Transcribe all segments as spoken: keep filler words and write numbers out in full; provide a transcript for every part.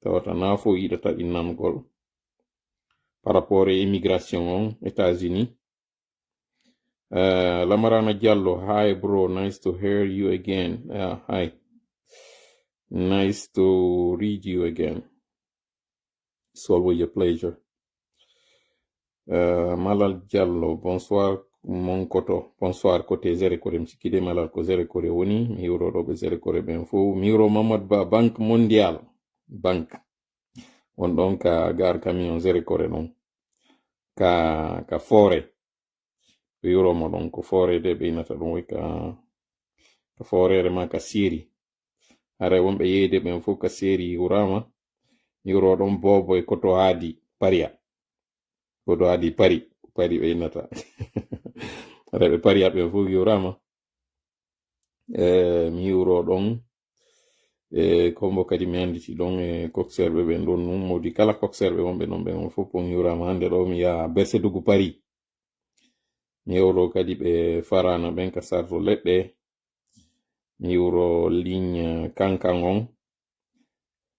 tawata naafo yiɗata ɗinnangol par rapport e immigration on États-Unis. Uh, Lamarana Diallo, hi bro, nice to hear you again. Uh, hi. Nice to read you again. It's always a pleasure. Uh, Malal Diallo, bonsoir mon koto. Bonsoir côté Zéro Kore, mi sikki de Malal ko Zéro Kore woni. Mi hiwro ɗo ɓe Zéro Kore ɓen fof. Mi hiwro Mamadou Ba, Banque Mondiale. Banque. On ɗon ka gar camion Zéro Kore ɗon. Ka, ka foore. Ɓe yuroo mo ɗon ko foore de ɓe innata ɗum woni ka, ka fooreere ma ka seeri. Haray wonɓe yeeyde ɓen fof ka seeri yuraama. Mi yuroo ɗon boobo e koto haadi pariya. Koto haadi pari, pari ɓe innata. Haray ɓe pariya ɓen fof yuraama. E, mi yuroo ɗon. E, kombo kadi mi annditi ɗon e kokserɓe ɓen ɗon nun. Modi kala kokserɓe wonɓe ɗon ɓen on fof on yuraama. Hannde ɗo mi yaha Berse Dugu Pari. Mi yewro kadi ɓe Farana ɓen ka sarto leɗɗe. Mi yuro ligne kankan on.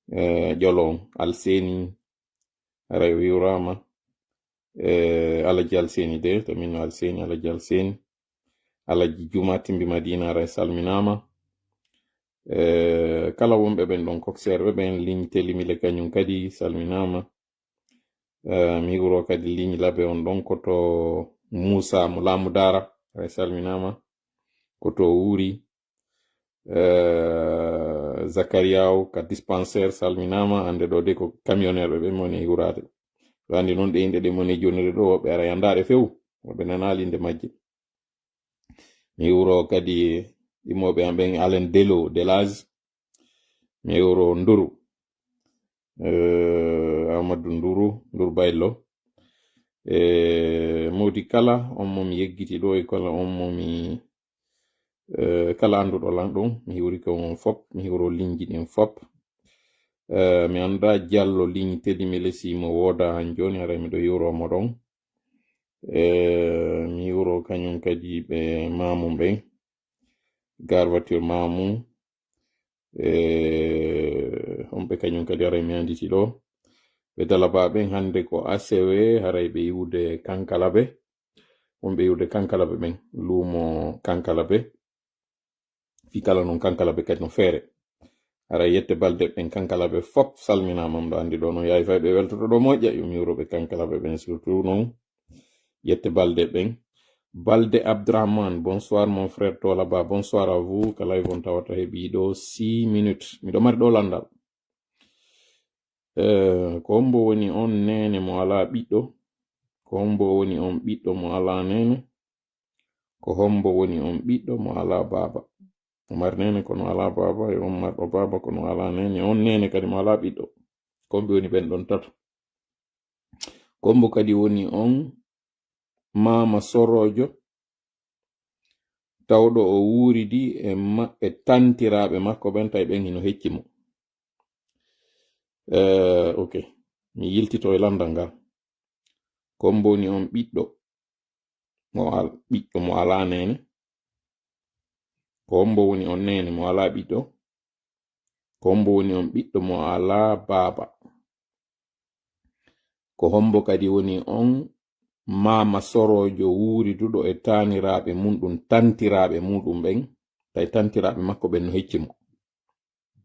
E, Ƴolo on. Alseni. Haray o yuraama. E, Alaji Alseni de, to min no Alseni, Alaji Alseni. Alaji Juma Timbi Madina, haray salminaama. E, kala wonɓe ɓen ɗon kokserɓe ɓen, ligne Telimile kañum kadi salminaama. E, mi yuro kadi ligne Labe on ɗon ko to Muusa mo Laamu Daara, haray salminaama. Ko to wuuri. Eh, Zakariyaw ka dispensaire salminaama, hannde ɗo de ko camionnaire ɓe ɓen woni e huraade. Ɗo anndi noon ɗe inɗe ɗe woni e jooni ɗo, woɓɓe ara anndaade few, woɓɓe nanaali innde majje. Mi wuro kadi immooɓe am ɓen, Alain Delo, Delage. Mi wuro Nduru. Eh, Amadou Nduru, Nduru Baylo. Eh, mawdi kala, on mo mi yeggiti ɗo, e kala on mo mi, eh, kala annduɗo lan ɗum, mi hiwri ko on fop, mi hiwro linji ɗin fop. Eh, mi annda Jallo ligne Teddy mi lesi mo wooda han jooni, haray miɗo hiwro mo ɗon. Eh, mi hiwro kañum kadi ɓe Mamum ɓen, Gar Voiture Mamum. Eh, on ɓe kañum kadi haray mi annditi ɗo. Ɓe Dalaba ɓen hannde ko asewe, haray ɓe iwude Kankalabe. Wonɓe iwude Kankalabe ɓen, luumo Kankalabe. Fii kala non Kankalabe kadi no feere. Haray yette balde ɓen Kankalabe fop salminaama, ɗo anndi ɗo non yaay fay ɓe weltoto ɗo moƴƴa, yo mi wuro ɓe Kankalabe ɓen surtout non. Yette balde ɓen. Balde Abdourahmane, bonsoir mon frère Tola Ba, bonsoir à vous. Kala e bon tawata heɓi ɗo six minutes. Miɗo mari ɗo landal. Eh, ko hombo woni on neene mo alaa ɓiɗɗo? Ko hombo woni on ɓiɗɗo mo alaa neene? Ko hombo woni on ɓiɗɗo mo alaa baaba? O mari neene kono alaa baaba, e on marɗo baaba kono alaa neene, on neene kadi mo alaa ɓiɗɗo. Ko hombo woni ɓen ɗon tato? Ko hombo kadi woni on maama soroojo, tawɗo o wuuridi e ma-, e tantiraaɓe makko ɓen, tawi ɓen hino hecci mo? Eh, ok. Mi yiltito e landal ngal. Ko hombo woni on ɓiɗɗo mo al-, ɓiɗɗo mo alaa neene? Ko hombo woni on neene mo alaa ɓiɗɗo? Ko hombo woni on ɓiɗɗo mo alaa baaba? Ko hombo kadi woni on maama soroojo wuuriduɗo e taaniraaɓe mum ɗum, tantiraaɓe muɗum ɓen, tawi tantiraaɓe makko ɓen no hecci mo?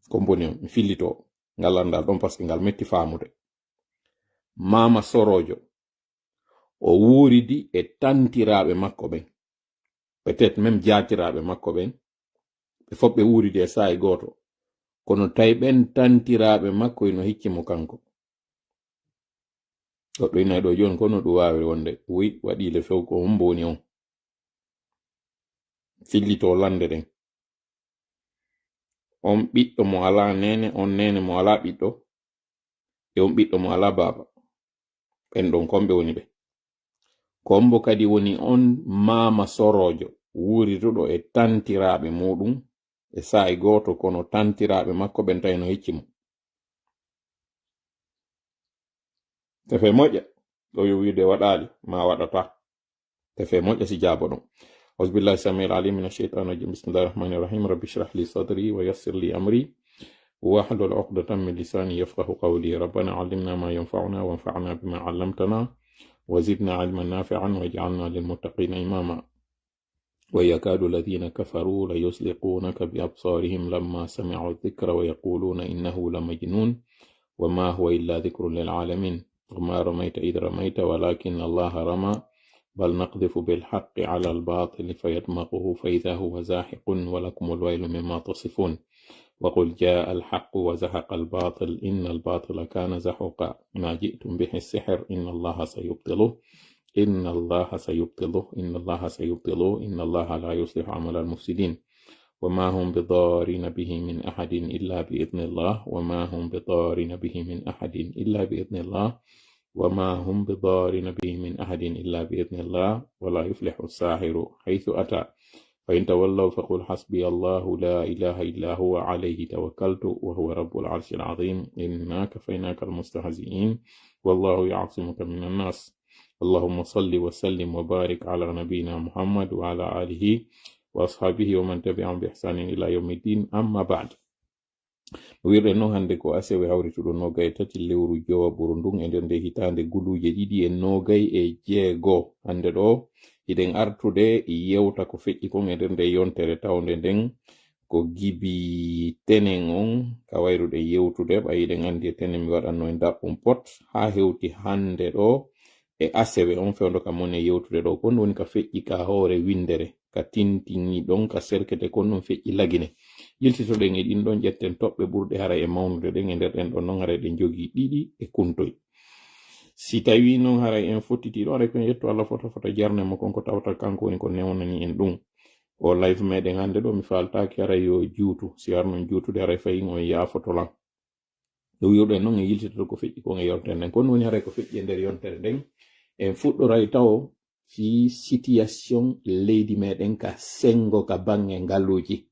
Ko hombo woni on? Mi fillito ngal landal ɗon, parce que ngal metti faamude. Maama soroojo, o wuuridi e tantiraaɓe makko ɓen. Peut-être même jaatiraaɓe makko ɓen. Ɓe fof ɓe wuuridi e saa'i gooto. Kono tawi ɓen tantiraaɓe makko ino hecci mo kanko. Goɗɗo ina e ɗo jooni, kono ɗum waawi wonde, wi, waɗi le few, ko hombo woni on? Fillito lande ɗen. On ɓiɗɗo mo alaa neene, on neene mo alaa ɓiɗɗo, e on ɓiɗɗo mo alaa baaba. Ɓen ɗon, ko homɓe woni ɓe? Ko hombo kadi woni on maama soroojo, wuuriduɗo e tantiraaɓe muɗum, e saa'i gooto, kono tantiraaɓe makko ɓen tawi no hecci mo? Tefe moƴƴa, ɗo yo wiide waɗaali, ma waɗata. Tefe moƴƴa si jaabo ɗon. أعوذ بالله السميع العليم من الشيطان الرجيم. بسم الله الرحمن الرحيم. رب اشرح لي صدري ويسر لي أمري واحلل عقدة من لساني يفقه قولي. ربنا علمنا ما ينفعنا وانفعنا بما علمتنا وزدنا علما نافعا واجعلنا للمتقين إماما. ويكاد الذين كفروا ليزلقونك بأبصارهم لما سمعوا الذكر ويقولون إنه لمجنون وما هو إلا ذكر للعالمين. وما رميت إذ رميت ولكن الله رمى بل نقذف بالحق على الباطل فيدمغه فإذا هو زاحق ولكم الويل مما تصفون. وقل جاء الحق وزهق الباطل إن الباطل كان زهوقا. ما جئتم به السحر إن الله سيبطله إن الله سيبطله إن الله سيبطله إن الله لا يصلح عمل المفسدين. وما هم بضارين به من أحد إلا بإذن الله وما هم بضارين به من أحد إلا بإذن الله وما هم بضارين به من أحد إلا بإذن الله ولا يفلح الساحر حيث أتى. فإن تولوا فقل حسبي الله لا إله إلا هو عليه توكلت وهو رب العرش العظيم إنا كفيناك المستهزئين والله يعصمك من الناس. اللهم صل وسلم وبارك على نبينا محمد وعلى آله وأصحابه ومن تبعهم بإحسان إلى يوم الدين أما بعد. No wirɗen noon, hannde ko asewe hawrituɗo noogay tati lewru jowaɓuru ndun e nder nde hitaande guluuje ɗiɗi e noogay e jeego. Hannde ɗo hiɗen artude yewta ko feƴƴi kon e nder nde yontere tawnde nden ko gibi tenen on, ka wayruɗen yewtude, ɓay hiɗen anndi e tenen mi waɗanno e ndaɓɓum pot, haa hewti hannde ɗo e asewe on fewndo ka mon e yewtude ɗo. Kon woni ka feƴƴi ka hoore winndere, ka tintini ɗon, ka serkete kon ɗum feƴƴi lagine. Yiltitoɗen e ɗin ɗon, ƴetten toɓɓe ɓurɗe haray e mawnude ɗen e nder ɗen ɗon non, haray ɗen jogii ɗiɗi e kuntoy. Si tawii non haray en fottiti ɗon, haray ko en yetto Allah fota fota jarne mo kon ko tawata kanko woni ko newnani en ɗum. O live meɗen hannde ɗo mi faaltaaki haray yo juutu. Si har non juutude haray fayin on yaafoto lan. No wi'uɗen non en yiltitoto ko feƴƴi kon e yontere nden. Kon woni haray ko feƴƴi e nder yontere nden. En fuɗɗoray tawo fii situation leydi meɗen ka sengo ka baŋŋe ngaluuji.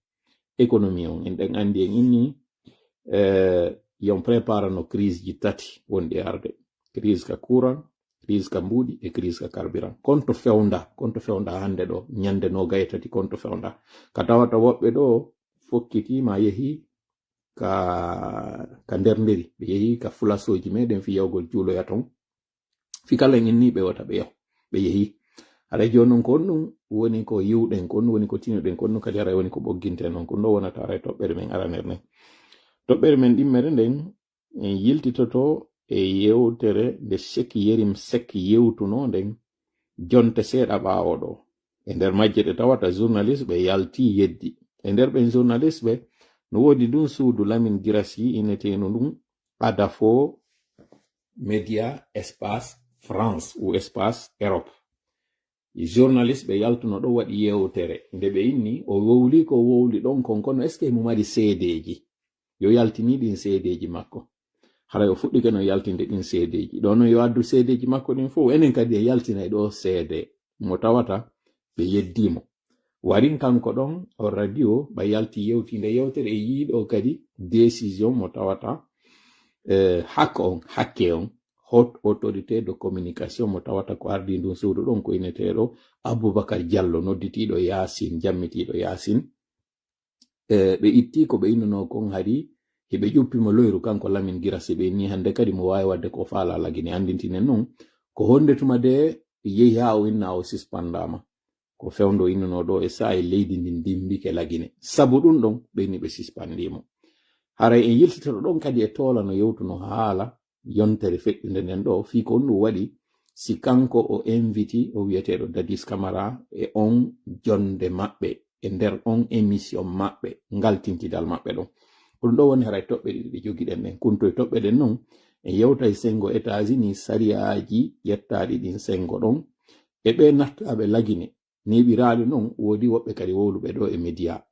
Économie on, en ɗen anndi en inni, eh, yon prépare no crise ji tati wonɗi arde. Crise ka courant, crise ka mbuuɗi e crise ka carburant. Konto fewnda, konto fewnda hannde ɗo, ñande noogay e tati konto fewnda. Ka tawata woɓɓe ɗo fokkitiima yehi ka, ka nder nderi, ɓe yehi ka fulasooji meɗen fii yahugol juuloya ton. Fii kala en inni ɓe wota ɓe yahu, ɓe yehi. Haray jooni non ko honɗum woni ko yiwɗen, ko honɗum woni ko tinuɗen, ko honɗum kadi haray woni ko ɓogginten non. Ko ɗum ɗo wonata haray toɓɓere men aranere nden. Toɓɓere men ɗimmere nden, en yiltitoto e yewtere nde Cheikh Yérim Seck yewtuno nden jonte seeɗa ɓaawo ɗo. E nder majje ɗe tawata journaliste ɓe yalti yeddi. E nder ɓen journaliste ɓe no woodi ndun suudu Lamine Guirassy inneteenu ndun Adafo Média Espace France ou Espace Europe. Journaliste ɓe yaltuno ɗo waɗi yewtere. Nde ɓe inni, o wowli ko wowli ɗon kon, kono est-ce que himo mari seedeeji? Yo yaltini ɗin seedeeji makko. Haray o fuɗɗike no yaltinde ɗin seedeeji. Ɗo non yo addu seedeeji makko ɗin fow. Enen kadi en yaltinay ɗo seede mo tawata ɓe yeddii mo. Warin kanko ɗon o radio ɓa yalti yewti nde yewtere e yiiɗo kadi décision mo tawata, eh, hak on, hakke on, Haute Autorité de Communication mo tawata ko ardii ndun suudu ɗon ko inneteeɗo Aboubacar Diallo, nodditiiɗo Yaasin, jammitiiɗo Yaasin. Eh, ɓe itti ko ɓe innunoo kon hari, hiɓe ƴuppi mo loyru kanko Lamine Guirassy, ɓe inni hannde kadi mo waawi waɗde ko faala lagine. Anndintinen non, ko honde tuma de yehi haa o inna o sispandaama. Ko fewndo innunoo ɗo e saa'i leydi ndin dimbike lagine. Sabu ɗum ɗon, ɓe inni ɓe sispandii mo. Haray en yiltitoto ɗon kadi e toola no yewtuno haala yontere feƴƴunde nden ɗo, fii ko ɗum waɗi si kanko o inviti o wi'eteeɗo Dadis Camara e on jonde maɓɓe, e nder on émission maɓɓe, ngal tintidal maɓɓe ɗon. Ko ɗum ɗo woni haray toɓɓe ɗiɗi ɗe jogiɗen ɗen. Kunto e toɓɓe ɗen non, en yewtay sengo États-Unis, sariyaaji ƴettaaɗi ɗin sengo ɗon, e ɓe nattaaɓe lagine, neeɓiraaɗi non, woodi woɓɓe kadi wowluɓe ɗo e média.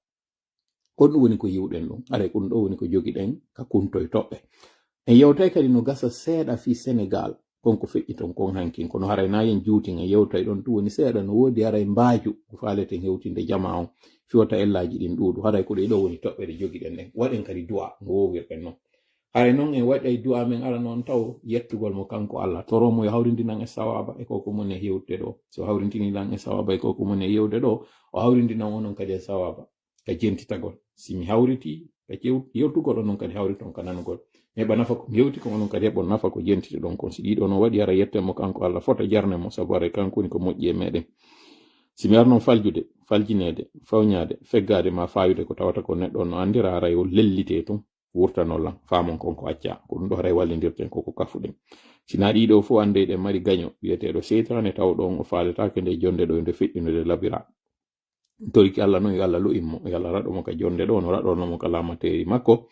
Ko ɗum woni ko yiwɗen ɗum. Aray, ko ɗum ɗo woni ko jogiɗen ka kunto e toɓɓe. En yewtay kadi no gasa seeɗa fii Senegal, kon ko feƴƴi ton kon hankin. Kono haray na yen juutin, en yewtay ɗon tun woni seeɗa no woodi haray mbaaju ko faaleten hewtinde jamaa on. Fii wota ellaaji ɗin ɗuuɗu. Haray ko ɗe ɗo woni toɓɓe ɗe jogiɗen ɗen. Waɗen kadi du'a no wowirɗen non. Haray non en waɗay du'a men ara non taw yettugol mo kanko Allah. Toro mo yo hawrindinan e sawaaba e ko ko mon e hewtude ɗo. Si o hawrindini lan e sawaaba e ko ko mon e yewde ɗo, o hawrindinan onon kadi e sawaaba ka jentitagol. Si mi hawriti, Ka yew- yewtugol onon kadi hawri toon ka nanugol. Mi heɓa nafa ko mi yewti kon, onon kadi heɓon nafa ko jentiti ɗon kon. Si ɗiɗo no waɗi, hara yetten mo kanko Allah fota jarnen mo, sabu haray kanko woni ko moƴƴi e meɗen. Si mi arno faljude, faljineede, fawñaade, feggaade ma faayude ko tawata ko neɗɗo on no anndira, haray o lellite tun, wurtano lan, faamon kon ko acca. Ko ɗum ɗo haray wallindirten, ko ko kafuɗen. Si na ɗiɗo fof annde eɗen mari gaño, wiyeteeɗo seytaane, tawɗo on o faaletaake nde jonde ɗo, nde feƴƴunude labira. Toriki Allah noon, yo Allah lo'in mo, yo Allah raɗo mo ka jonde ɗo, no raɗorno mo ka laamateeri makko.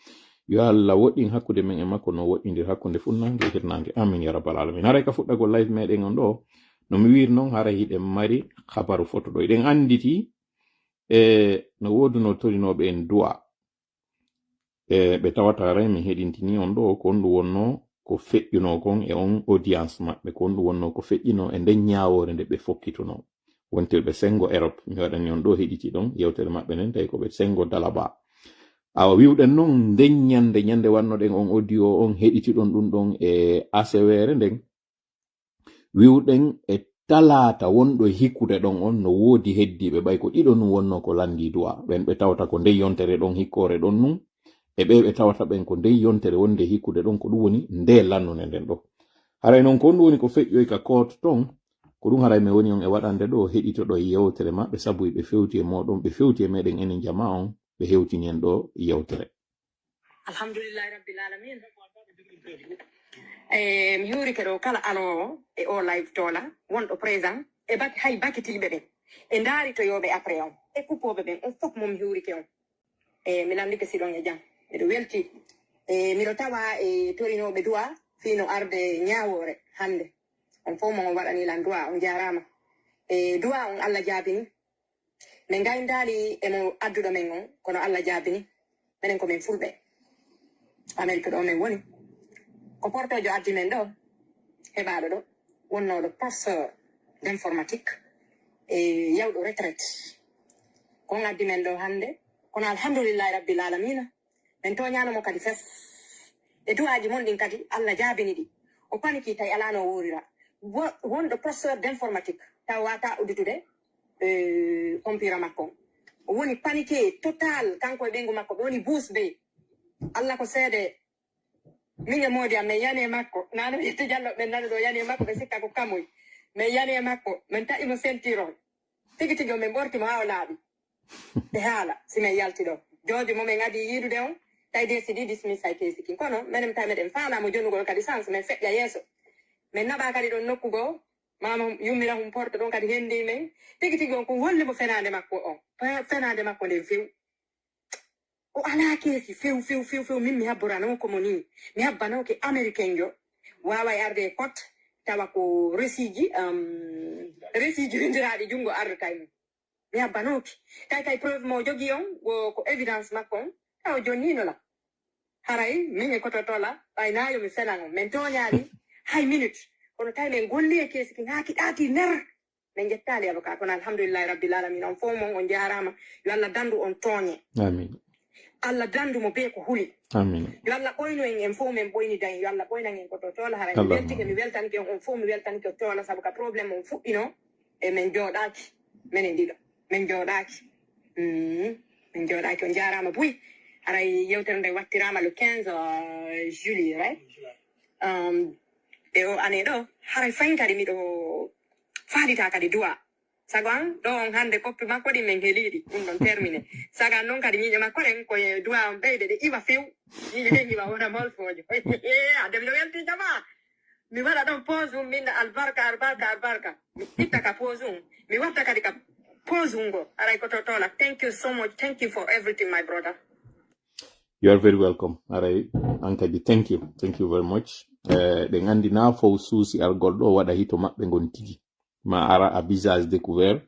Yo Allah woɗɗin hakkunde men e makko, no woɗɗindir hakkunde funnaange e hirnaange. Amin ya rabbal alamin. Haray ka fuɗɗagol live meɗen on ɗo, no mi wiiri noon, haray hiɗen mari habaru foto ɗo. Eɗen annditi, e no woodunoo torinooɓe en du'a. E ɓe tawata haray mi heɗintini on ɗo, ko honɗum wonnoo ko feƴƴunoo kon e on audience maɓɓe, ko honɗum wonnoo ko feƴƴinoo e nden ñaawoore nde ɓe fokkitunoo. Wontirɓe senngo Europe, mi waɗani on ɗo heɗiti ɗon yewtere maɓɓe nden, tawi ko ɓe senngo Dalaba. Awa wiwɗen noon nden ñande, ñande wannoɗen on audio on, heɗitiɗon ɗum ɗon e aseweere nden, wiwɗen e talaata wonɗo e hikkude ɗon on, no woodi heddiiɓe, ɓay ko ɗiɗo nun wonnoo ko lanndii du'a. Ɓen ɓe tawata ko ndey yontere ɗon hikkoore ɗon nun, e ɓee ɓe tawata ɓen ko ndey yontere wonde hikkude ɗon, ko ɗum woni nde lannunde nden ɗo. Haray non ko ɗum woni ko feƴƴoy ka koot ton, ko ɗum haray mi woni on e waɗande ɗo, heɗitoɗo e yewtere maɓɓe, sabu ɓe fewti e mooɗon, ɓe fewti e meɗen enen jamaa on, ɓe hewtini en ɗo yewtere. Alhamdulillahi Rabbil Alamin. E mi hiwrike ɗo kala aloowo e o live toola, wonɗo présent, e bak-, hay bakitiiɓe ɓen, e ndaari to yooɓe après on, e kuppooɓe ɓen, on fof mo mi hiwrike on. E mi lanndike si ɗon e jam. Miɗo welti. E miɗo tawa e torinooɓe du'a fii no arde ñaawoore hannde. On fof mo on waɗani lan du'a, on jaaraama. E du'a on Allah jaabini. Min ngayndaali e mo adduɗo men on, kono Allah jaabini. Menen ko min fulɓe. Amerique ɗo min woni. Ko portoojo addi men ɗo, heɓaaɗo ɗo, wonnooɗo professeur d'informatique e yawɗo retraite. Ko on addi men ɗo hannde, kono alhamdulillahi rabbil alamina, min tooñaano mo kadi fes. E du'aaji mon ɗin kadi, Allah jaabini ɗi. O paniki tawi alaa no o wuurira. Wo-, wonɗo professeur d'informatique, taw waawataa uddutude, eh, computer makko. O woni paniqué total, kanko e ɓeyngu makko, ɓe woni bouche bée. Allah ko seede, min e moodi am, min yani e makko. Nano yette Jallo ɓen nano ɗo yani e makko, ɓe sikka ko kamuy. Min yani e makko, min taƴi mo ceinture on. Tigi tigi on, min ɓorti mo haa o laaɓi. Ɓe haala, si min yalti ɗo. Joojo mo min adi yiidude on, tawi décidi dismiss ay keesi kin. Kono menen tawi meɗen faala mo jonugol kadi sans, min feƴƴa yeeso. Min naɓa kadi ɗon nokku goo, mama yummira hum porte ɗon kadi hendi min. Tigi tigi on ko holli mo fenaande makko on. Fe-, fenaande makko nden few. O alaa keesi few, few, few, few. Min mi habboranooka mo nii. Mi habbanooke Américain jo. Waaway arde e kot, tawa ko resiiji, um, resiiji windiraaɗi junngo ardata e mum. Mi habbanooki. Tawi kay preuve mo jogii on, wo ko évidence makko on, taw jonnino la. Haray, min e kototo la, ɓay na yo mi fenan on. Min tooñaali, hay minute. Kono tawi min golli e keesi kin haa ki ɗaati ner. Min jettaali avocat, kono alhamdulillahi rabbil alamin. On fof mon, on jaaraama. Yo Allah dandu on tooñe. Amin. Allah dandu mo bee ko huli. Amin. Yo Allah ɓoynu en, en fof min ɓoyni dañ. Yo Allah ɓoynan en kototo la. Haray mi Allahumma weltike, mi amin. Weltanike on, on fof mi weltanike toola, sabu ka problème on fuɗɗino. E min jooɗaaki, menen ɗiɗo. Min jooɗaaki. Mm, min jooɗaaki. On jaaraama buy. Haray yewtere nde wattiraama le quinze, euh, juillet, right? Um, e o année ɗo, haray fayin kadi miɗo faalita kadi du'a. Sago an, ɗo on hannde koppi makko ɗin min heliiɗi, ɗum ɗon terminé. Sago an noon kadi ñiiƴe makko ɗen, ko e du'a on ɓeyde ɗe iwa few. Ñiiƴe ɗen iwa wona molfoojo. Adde miɗo welti jamaa. Mi waɗa ɗon pause um, min albarka, albarka, albarka. Mi itta ka pause um. Mi watta kadi ka pause um go. Aray ko to tola. Thank you so much. Thank you for everything, my brother. You are very welcome. Aray, an kadi, thank you. Thank you very much. Eh, ɗen anndi na fow suusi argol ɗo waɗa hito maɓɓe ngon tigi. Ma ara a visage découvert.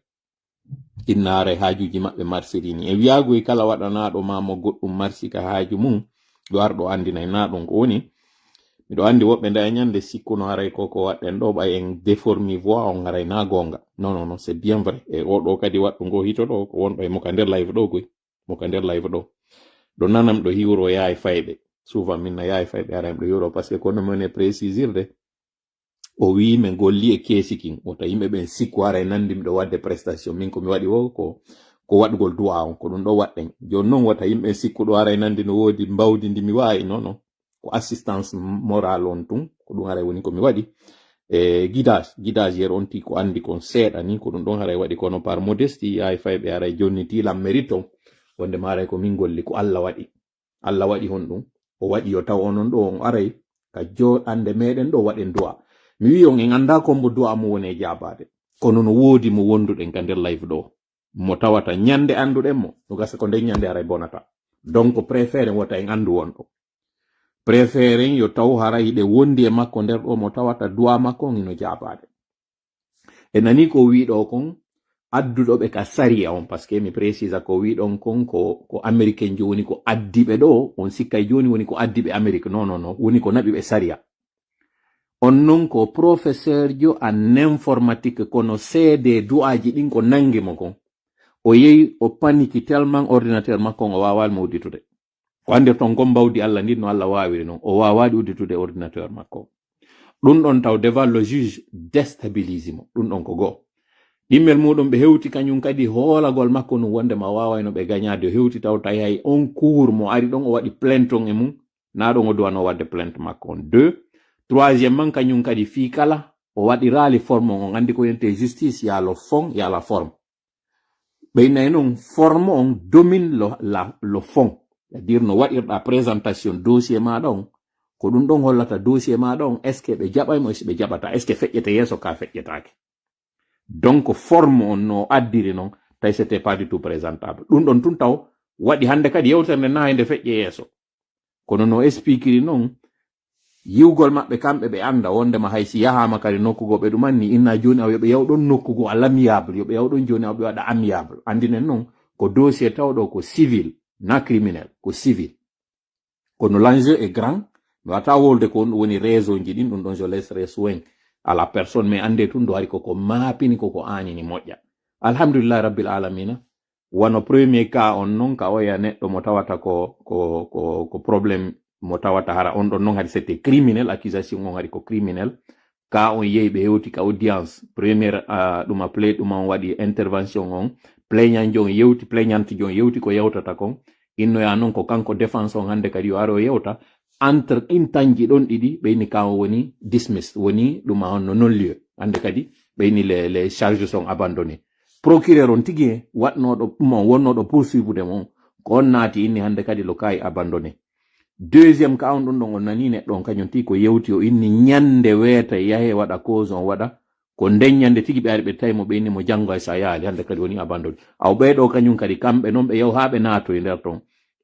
Inna aray haajuuji maɓɓe marsirini. E wiyaago e kala waɗanaaɗo ma mo goɗɗum marsi ka haaju mum, yo ar ɗo anndinay na ɗum ko woni. Miɗo anndi woɓɓe nda e ñande sikkuno haray ko ko waɗɗen ɗo, ɓay en déformi voix on haray na goonga. Non, non, non, c'est bien vrai. E o ɗo kadi waɗɗu ngo hito ɗo, ko wonɗo e mo ka nder live ɗo koy. Mo ka nder live ɗo. Ɗo nanam ɗo hiwro yaay fayɓe. Souvent min na yaay fayɓe haray mi ɗo hiwro parce que kono mi woni e précisirde. O wi'i min golli e keesi kin. Wota yimɓe ɓen sikku haray nanndi miɗo waɗde prestation. Min ko mi waɗi wo ko, ko waɗugol du'a on, ko ɗum ɗo waɗɗen. Jooni noon wata yimɓe sikku ɗo aray nandi no woodi mbawdi ndi mi waawi, non, non. Ko assistance morale on tun, ko ɗum aray woni ko mi waɗi. E guidage, guidage yer on ti ko andi kon seeɗa ni, ko ɗum ɗon haray waɗi, kono par modestie, yahay fay ɓe aray jonniti lam mérite on, wonde ma aray ko min golli, ko Allah waɗi. Allah waɗi honɗum? O waɗi yo taw onon ɗo on aray ka jooɗande meɗen ɗo waɗen du'a. Mi wi'i on en anndaa ko mbo du'a mo woni e jaabaade. Kono no woodi mo wonduɗen ka nder live ɗo. Mo tawata ñande annduɗen mo, no gasa ko nden ñande haray bonata. Donc préféré wota en anndu wonɗo. Préféré yo taw haray hiɗen wondi e makko nder ɗo mo tawata du'a makko on hino jaabaade. E nani ko wiɗo kon, adduɗo ɓe ka sariya on, parce que mi précisa ko wiɗon kon ko, ko américain jo woni ko addi ɓe ɗo, on sikkay joni woni ko addi ɓe Amérique. Non, non, non, woni ko naɓi ɓe sariya. On non ko professeur jo en informatique, kono seede du'aaji ɗin ko nangi mo kon. O yehi, o paniki tellement ordinateur makko on o waawali mo udditude. Ko anndirton kon mbawdi Allah ndin no Allah waawiri non. O waawaali udditude ordinateur makko. Ɗum ɗon taw devant le juge déstabilise mo. Ɗum ɗon ko goo. Ɗimmel muɗum ɓe hewti kañum kadi hoolagol makko nun wonde ma waawayno ɓe gañaade. O hewti taw tawi hay on cour mo ari ɗon o waɗi plainte on e mum. Na ɗon o duwano waɗde plainte makko on. Deux, troisième man kañum kadi fii kala o waɗiraali forme on. On anndi ko wiyetee justice, y a le fond, y a la forme. Ɓeynay noon forme on domine le, la, le fond. C'est-à-dire no waɗirɗa présentation dossier maɗa on, ko ɗum ɗon hollata dossier maɗa on, est ce que ɓe jaɓay mo, est ce que ɓe jaɓata, est ce que feƴƴete yeeso ka feƴƴetaake. Donc forme on no addiri noon, tawi c'était pas du tout présentable. Ɗum ɗon tun taw waɗi hannde kadi yewtere nde nahay nde feƴƴe yeeso. Kono no expliquiri noon, yiwgol maɓɓe kamɓe ɓe annda wondema hay si yahaama kadi nokku goo ɓe ɗum anni, inna jooni aw yo ɓe yaw ɗon nokku goo à l'amiable, yo ɓe yaw ɗon jooni aw ɓe waɗa amiable. Anndinen noon ko dossier tawɗo ko civil, na criminel, ko civil. Kono l'enjeu est grand, mi wata wolde ko on ɗum woni raison ji ɗin, ɗum ɗon je laisserai soin à la personne, mais annde tun do hari koko maapini, koko aanini moƴƴa. Alhamdulillah rabbil alamina. Wano premier cas on non ka oya neɗɗo mo tawata ko, ko, ko, ko problème mo tawata hara on ɗon non hari c'était criminel, accusation on hari ko criminel. Ka on yehi ɓe hewti ka audience, première, ah, ɗuma plaider, ɗuma on waɗi intervention on, plaignant jo on yewti, plaignante jo on yewti ko yewtata kon. Innoya non ko kanko défense on hannde kadi yo aro yewta. Entre intanji ɗon ɗiɗi, ɓe inni ka on woni dismissed, woni ɗuma on no non lieu. Hannde kadi ɓe inni les, les charges sont abandonnées. Procureur on tigi he waɗnooɗo ɗum on, wonnooɗo poursuivre mo on, ko on naati inni hannde kadi lo kaayi abandonné. Deuxième ka on ɗum ɗon on nani neɗɗo on kañum tigi ko yewti o inni ñande weeta yahe waɗa cause on waɗa, ko nden ñande tigi ɓe ari ɓe tawi mo ɓe inni mo janngo hay sa yaali hannde kadi woni abandonné. Aw ɓee ɗo kañum kadi kamɓe noon ɓe yaw haa ɓe naatoy nder ton.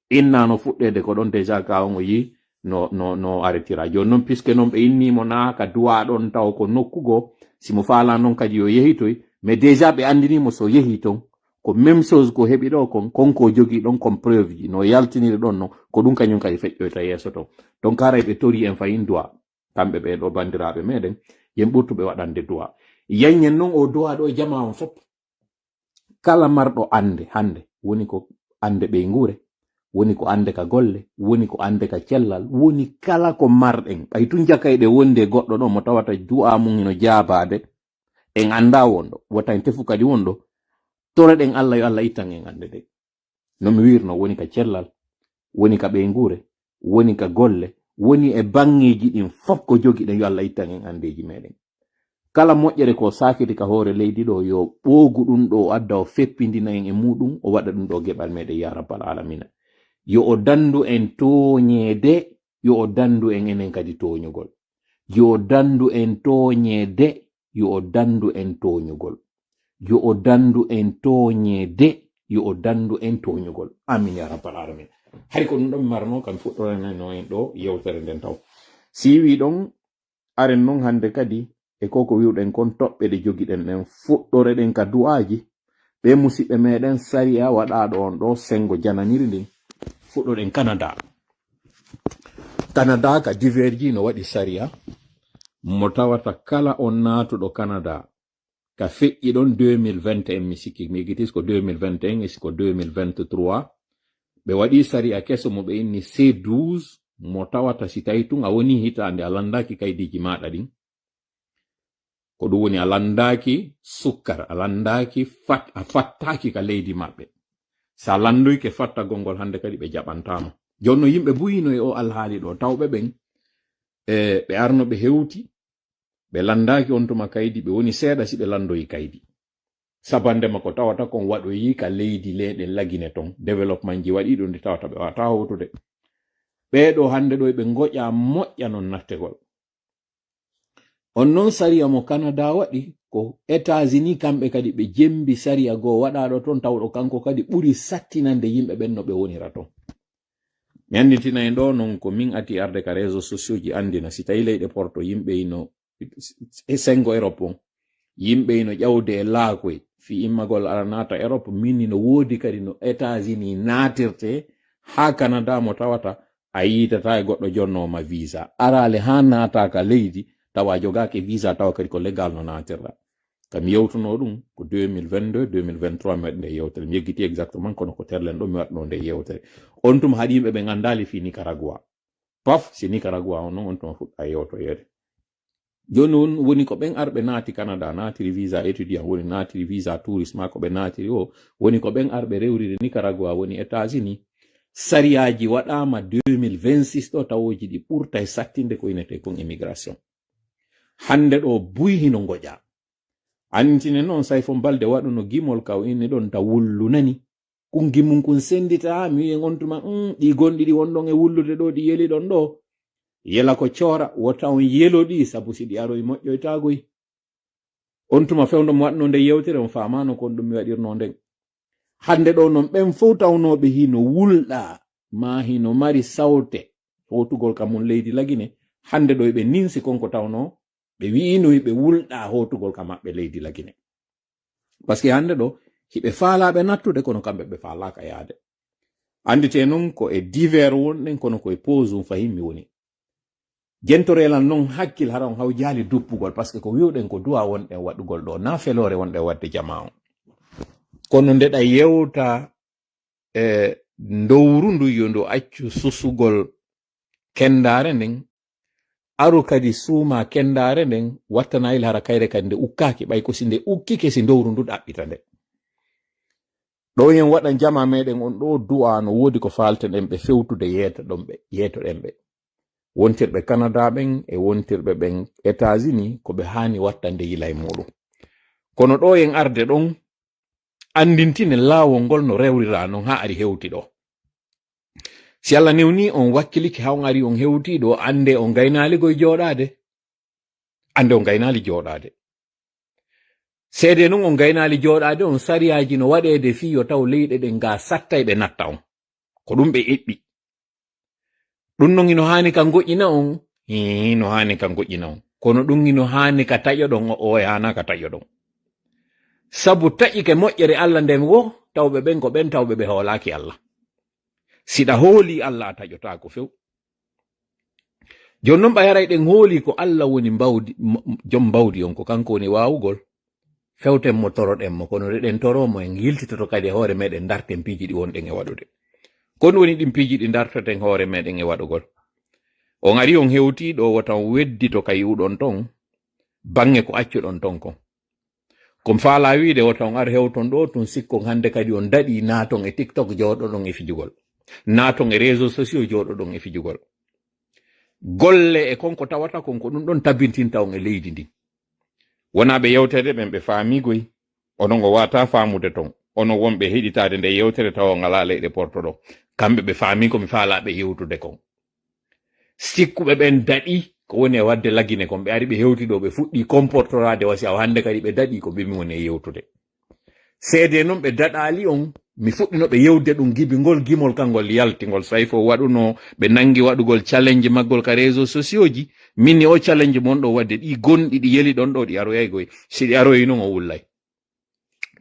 Inna no fuɗɗeede ko ɗon déjà ka on o yii no, no, no arrêtira. Jooni noon puisque noon ɓe inni mo naa ka duwa ɗon taw ko nokku goo, si mo faala noon kadi yo yehitoy, mais déjà ɓe anndini mo so yehi ton, ko même chose ko heɓi ɗo kon, kon ko jogii ɗon kon preuve ji, no yaltiniri ɗon non, ko ɗum kañum kadi feƴƴoyta yeeso ton. Donc haray ɓe tori en fayin duwa, kamɓe ɓee ɗo banndiraaɓe meɗen, yen ɓurtu ɓe waɗande duwa. Yanyen noon o duwa ɗo e jamaa on fof. Kala marɗo annde hannde, woni ko annde ɓeynguure, woni ko annde ka golle, woni ko annde ka cellal, woni kala ko marɗen. Ɓay tun jakayɗe wonde goɗɗo ɗo mo tawata du'a mum hino jaabaade, en anndaa wonɗo, wota en tefu kadi wonɗo, toroɗen Allah yo Allah ittan en annde de. No mi wiirno, woni ka cellal, woni ka ɓeynguure, woni ka golle, woni e baŋŋeeji ɗin fof ko jogiɗen, yo Allah ittan en anndeeji meɗen. Kala moƴƴere ko saakiti ka hoore leydi ɗo, yo ɓoogu ɗum ɗo o adda o feppindina en e muɗum, o waɗa ɗum ɗo geɓal meɗen, ya rabbal alamina. Yo o dandu en tooñeede, yo o dandu en enen kadi tooñugol. Yo o dandu en tooñeede, yo o dandu en tooñugol. Yo o dandu en tooñeede, yo o dandu en tooñugol. Amin ya rabbal alamina. Hari ko ɗum ɗo mi marno kam fuɗɗorano en ɗo yewtere nden taw. Si wi ɗon, aren non hannde kadi e ko ko wiwɗen kon toɓɓe ɗe jogiɗen ɗen, fuɗɗoreɗen ka du'aaji. Ɓe musiɓɓe meɗen sariya waɗaaɗo on ɗo sengo jananiri ndin. Fuɗɗoɗen Canada. Canada ka diverji no waɗi sariya mo tawata kala on naatuɗo Canada ka feƴƴi ɗon deux mille vingt et un, mi sikki, mi yejjitii ko deux mille vingt et un e siko deux mille vingt-trois, ɓe waɗi sariya keso mo ɓe inni C douze, mo tawata si tawi tun a woni hitaande a landaaki kaydiiji maaɗa ɗin, Ko ɗum woni a lanndaaki sukkar, a lanndaaki fat, a fattaaki ka leydi maɓɓe. So a lanndoyke fattagol ngol hannde kadi ɓe jaɓantaama. Jooni no yimɓe buyino e o alhaali ɗo, tawɓe ɓen, e, ɓe arno ɓe hewti, ɓe lanndaaki on tuma kaydi, ɓe woni seeɗa si ɓe lanndoyi kaydi. Sabannde ma ko tawata kon waɗoyi ka leydi leyɗe lagine ton, développement ji waɗi ɗum nde tawata ɓe wata howtude. Ɓee ɗo hannde ɗo ɓe ngoƴa moƴƴa non nattegol. On non sariya mo Canada waɗi, ko États-Unis kamɓe kadi ɓe jembi sariya goo waɗaaɗo ton, tawɗo kanko kadi ɓuri sattinande yimɓe ɓen no ɓe wonira ton. Mi annditina en ɗo non ko min ati arde ka réseaux sociaux ji anndina, si tawi leyɗe porto yimɓe ino e sengo Europe on, yimɓe ino ƴawde e laakoy, fi immagol ara naata Europe, min ino woodi kadi no États-Unis naatirte haa Canada mo tawata a yiitata e goɗɗo jonnooma visa. Araale haa naataaka leydi, tawa a jogaaki visa, tawa kadi ko legal no naatirɗa. Kam yewtuno ɗum ko deux mille vingt-deux, deux mille vingt-trois mi waɗi nde yewtere. Mi yeggiti exactement kono ko terlen ɗo mi waɗno nde yewtere. On tuma haɗi yimɓe ɓe nganndaali fii Nicaragua. Paf, si Nicaragua on non, on tuma fuɗɗa yewtoyeede. Jooni on woni ko ɓen arɓe naati Canada, naatiri visa étudiant, woni naatiri visa touriste ma ko ɓe naatiri o, woni ko ɓen arɓe rewriri Nicaragua, woni États-Unis. Sariyaaji waɗaama deux mille vingt-six ɗo tawooji ɗi ɓurta e sattinde ko inete kon immigration. Hannde ɗo buy hino ngoƴa. Anntine noon Sayfo Balde waɗuno gimol ka o inni ɗon ta wullu nani. Kun gimum kun sendita, mi wi'en on tuma, "Mm, ɗi gonɗi ɗi won ɗon e wullude ɗo, ɗi yeli ɗon ɗo." Yela ko coora, wota on yelo ɗi, sabu si ɗi aroy moƴƴoytaagoy. On tuma fewndo mo waɗno nde yewtere, on faamaano kon ɗum mi waɗirno nden. Hannde ɗo noon ɓen fow tawnooɓe hino wulɗa, maa hino mari sawte, hotugol ka mun leydi Lagine, hannde ɗo eɓe ninsi kon ko tawnoo ɓe wi'inoyi ɓe wulɗa hotugol ka maɓɓe leydi Lagine. Parce que hannde ɗo, hiɓe faalaa ɓe nattude, kono kamɓe ɓe faalaaka yaade. Annditee noon ko e divers wonɗen, kono ko e pause um fahin mi woni. Jentorelan noon hakkil hara on hawjaali duppugol, parce que ko wi'uɗen ko du'a wonɗen waɗugol ɗo, na feloore wonɗen waɗde jamaa on. Kono ndeɗa yewta e ndowru ndu yo ndu accu susugol kendaare nden, aru kadi suuma kendaare nden, wattana il hara kayre kadi nde ukkaaki, ɓay ko si nde ukkike si ndowru ndu ɗaɓɓita nde. Ɗo en waɗan jama meɗen on ɗo du'a no woodi ko faalten ɓe fewtude yeeto ɗon ɓe, yeeto ɗen ɓe. Wontirɓe Canada ɓen e wontirɓe ɓen États-Unis ko ɓe haani wattande yila e muɗum. Kono ɗo en arde ɗon, anndintine laawol ngol no rewrira non haa ari hewti ɗo. Si Allah newni on wakkiliki haa on ari on hewti ɗo, annde on gaynaali goy jooɗaade. Annde on gaynaali jooɗaade. Seede non on gaynaali jooɗaade on sariyaaji no waɗeede fii yo taw leyɗe ɗen ga satta e ɓe natta on. Ko ɗum ɓe eɓɓi. Ɗum non hino haani ka ngoƴƴina on, hii, no haani ka ngoƴƴina on. Kono ɗum hino haani ka taƴoɗon, o, o haana ka taƴoɗon. Sabu taƴike moƴƴere Allah nden wo, tawɓe ɓen ko ɓen tawɓe ɓe hoolaaki Allah. Siɗa hooli Allah a taƴotaako few. Jooni non ɓay haray ɗen hooli ko Allah woni mbawdi, m-, m-, jom mbawdi on, ko kanko woni waawugol. Fewten mo, toroɗen mo, kono nde ɗen toroo mo, en yiltitoto kadi e hoore meɗen, darten piiji ɗi wonɗen e waɗude. Ko ɗum woni ɗin piiji ɗi dartoten hoore meɗen e waɗugol. On ari on hewti ɗo, wota on weddito ka yi'uɗon ton, baŋŋe ko accuɗon ton kon. Ko mi faalaa wi'ude, wota on ar hewton ɗo tun, sikkon hannde kadi on daɗi, naaton e TikTok jooɗoɗon e fijugol. Naaton e réseaux sociaux jooɗoɗon e fijugol. Golle e kon ko tawata kon ko ɗum ɗon tabintinta on e leydi ndin. Wonaa ɓe yewtere ɓen ɓe faamigoy, onon o waata faamude ton. Onon wonɓe heɗitaade nde yewtere tawa on alaa leyɗe porto ɗon. Kamɓe ɓe faami ko mi faalaa ɓe yewtude kon. Sikkuɓe ɓen daɗi ko woni e waɗde Lagine kon, ɓe ari ɓe hewti ɗo, ɓe fuɗɗi comportoraade wasi awa hannde kadi ɓe daɗi ko ɓe mi woni e yewtude. Seede non ɓe daɗaali on, mi fuɗɗino ɓe yewde ɗum gibi ngol gimol kangol yalti ngol Sayfo waɗuno, ɓe nangi waɗugol challenge maggol ka réseaux sociaux ji. Min ni o challenge mon ɗo waɗde ɗi gonɗi ɗi yeli ɗon ɗo ɗi aroyay goy. Si ɗi aroyi non o wullay.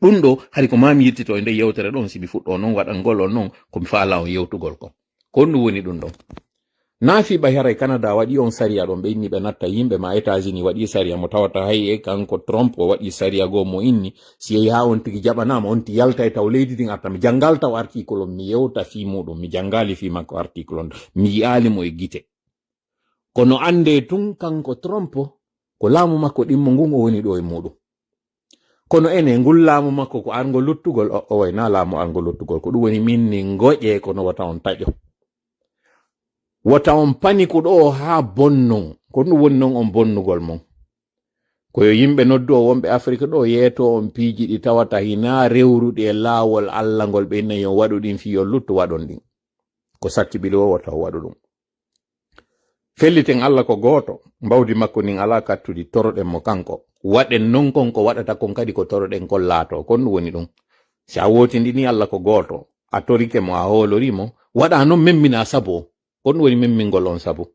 Ɗum ɗo hari ko maa mi yettito e nde yewtere ɗon, si mi fuɗɗo non waɗangol on non ko mi faalaa on yewtugol kon. Ko honɗum woni ɗum ɗon? Naa fii ɓay haray Canada waɗi on sariya ɗon, ɓe inni ɓe natta yimɓe, ma États-Unis waɗi sariya mo tawata hay e kanko Trump o waɗi sariya goo mo inni, si yehi haa on tigi jaɓanaama, on ti yalta e taw leydi ndin arta. Mi janngaali taw article on, mi yewta fii muɗum, mi janngaali fii makko article on, mi yi'aali mo e gite. Kono anndee tun kanko Trump Ko laamu makko ɗimmo ngun o woni ɗo e muɗum. Kono ene ngul laamu makko ko arngo luttugol, o, o wayna laamu arngo luttugol. Ko ɗum woni min ni ngoƴe kono wata on taƴo. Wata on pani ko ɗo haa bonnon. Ko ɗum woni non on bonnugol mon. Ko yo yimɓe noddu o wonɓe Afrik ɗo yeeto on piiji ɗi tawata hina rewruɗi e laawol Alla ngol ɓe inna yo waɗu ɗin fii yo luttu waɗon ɗin. Ko sattiɓiri o wata o waɗu ɗum. Felliten Alla ko gooto, mbawdi makko ndin alaa kattudi, toroɗen mo kanko. Waɗen non kon ko waɗata kon kadi ko toroɗen kon laatoo, kon ɗum woni ɗum. Si a wootindini Alla ko gooto, a torike mo, a hoolori mo, waɗa non memmina sabu o, kon ɗum woni memmingol on sabu.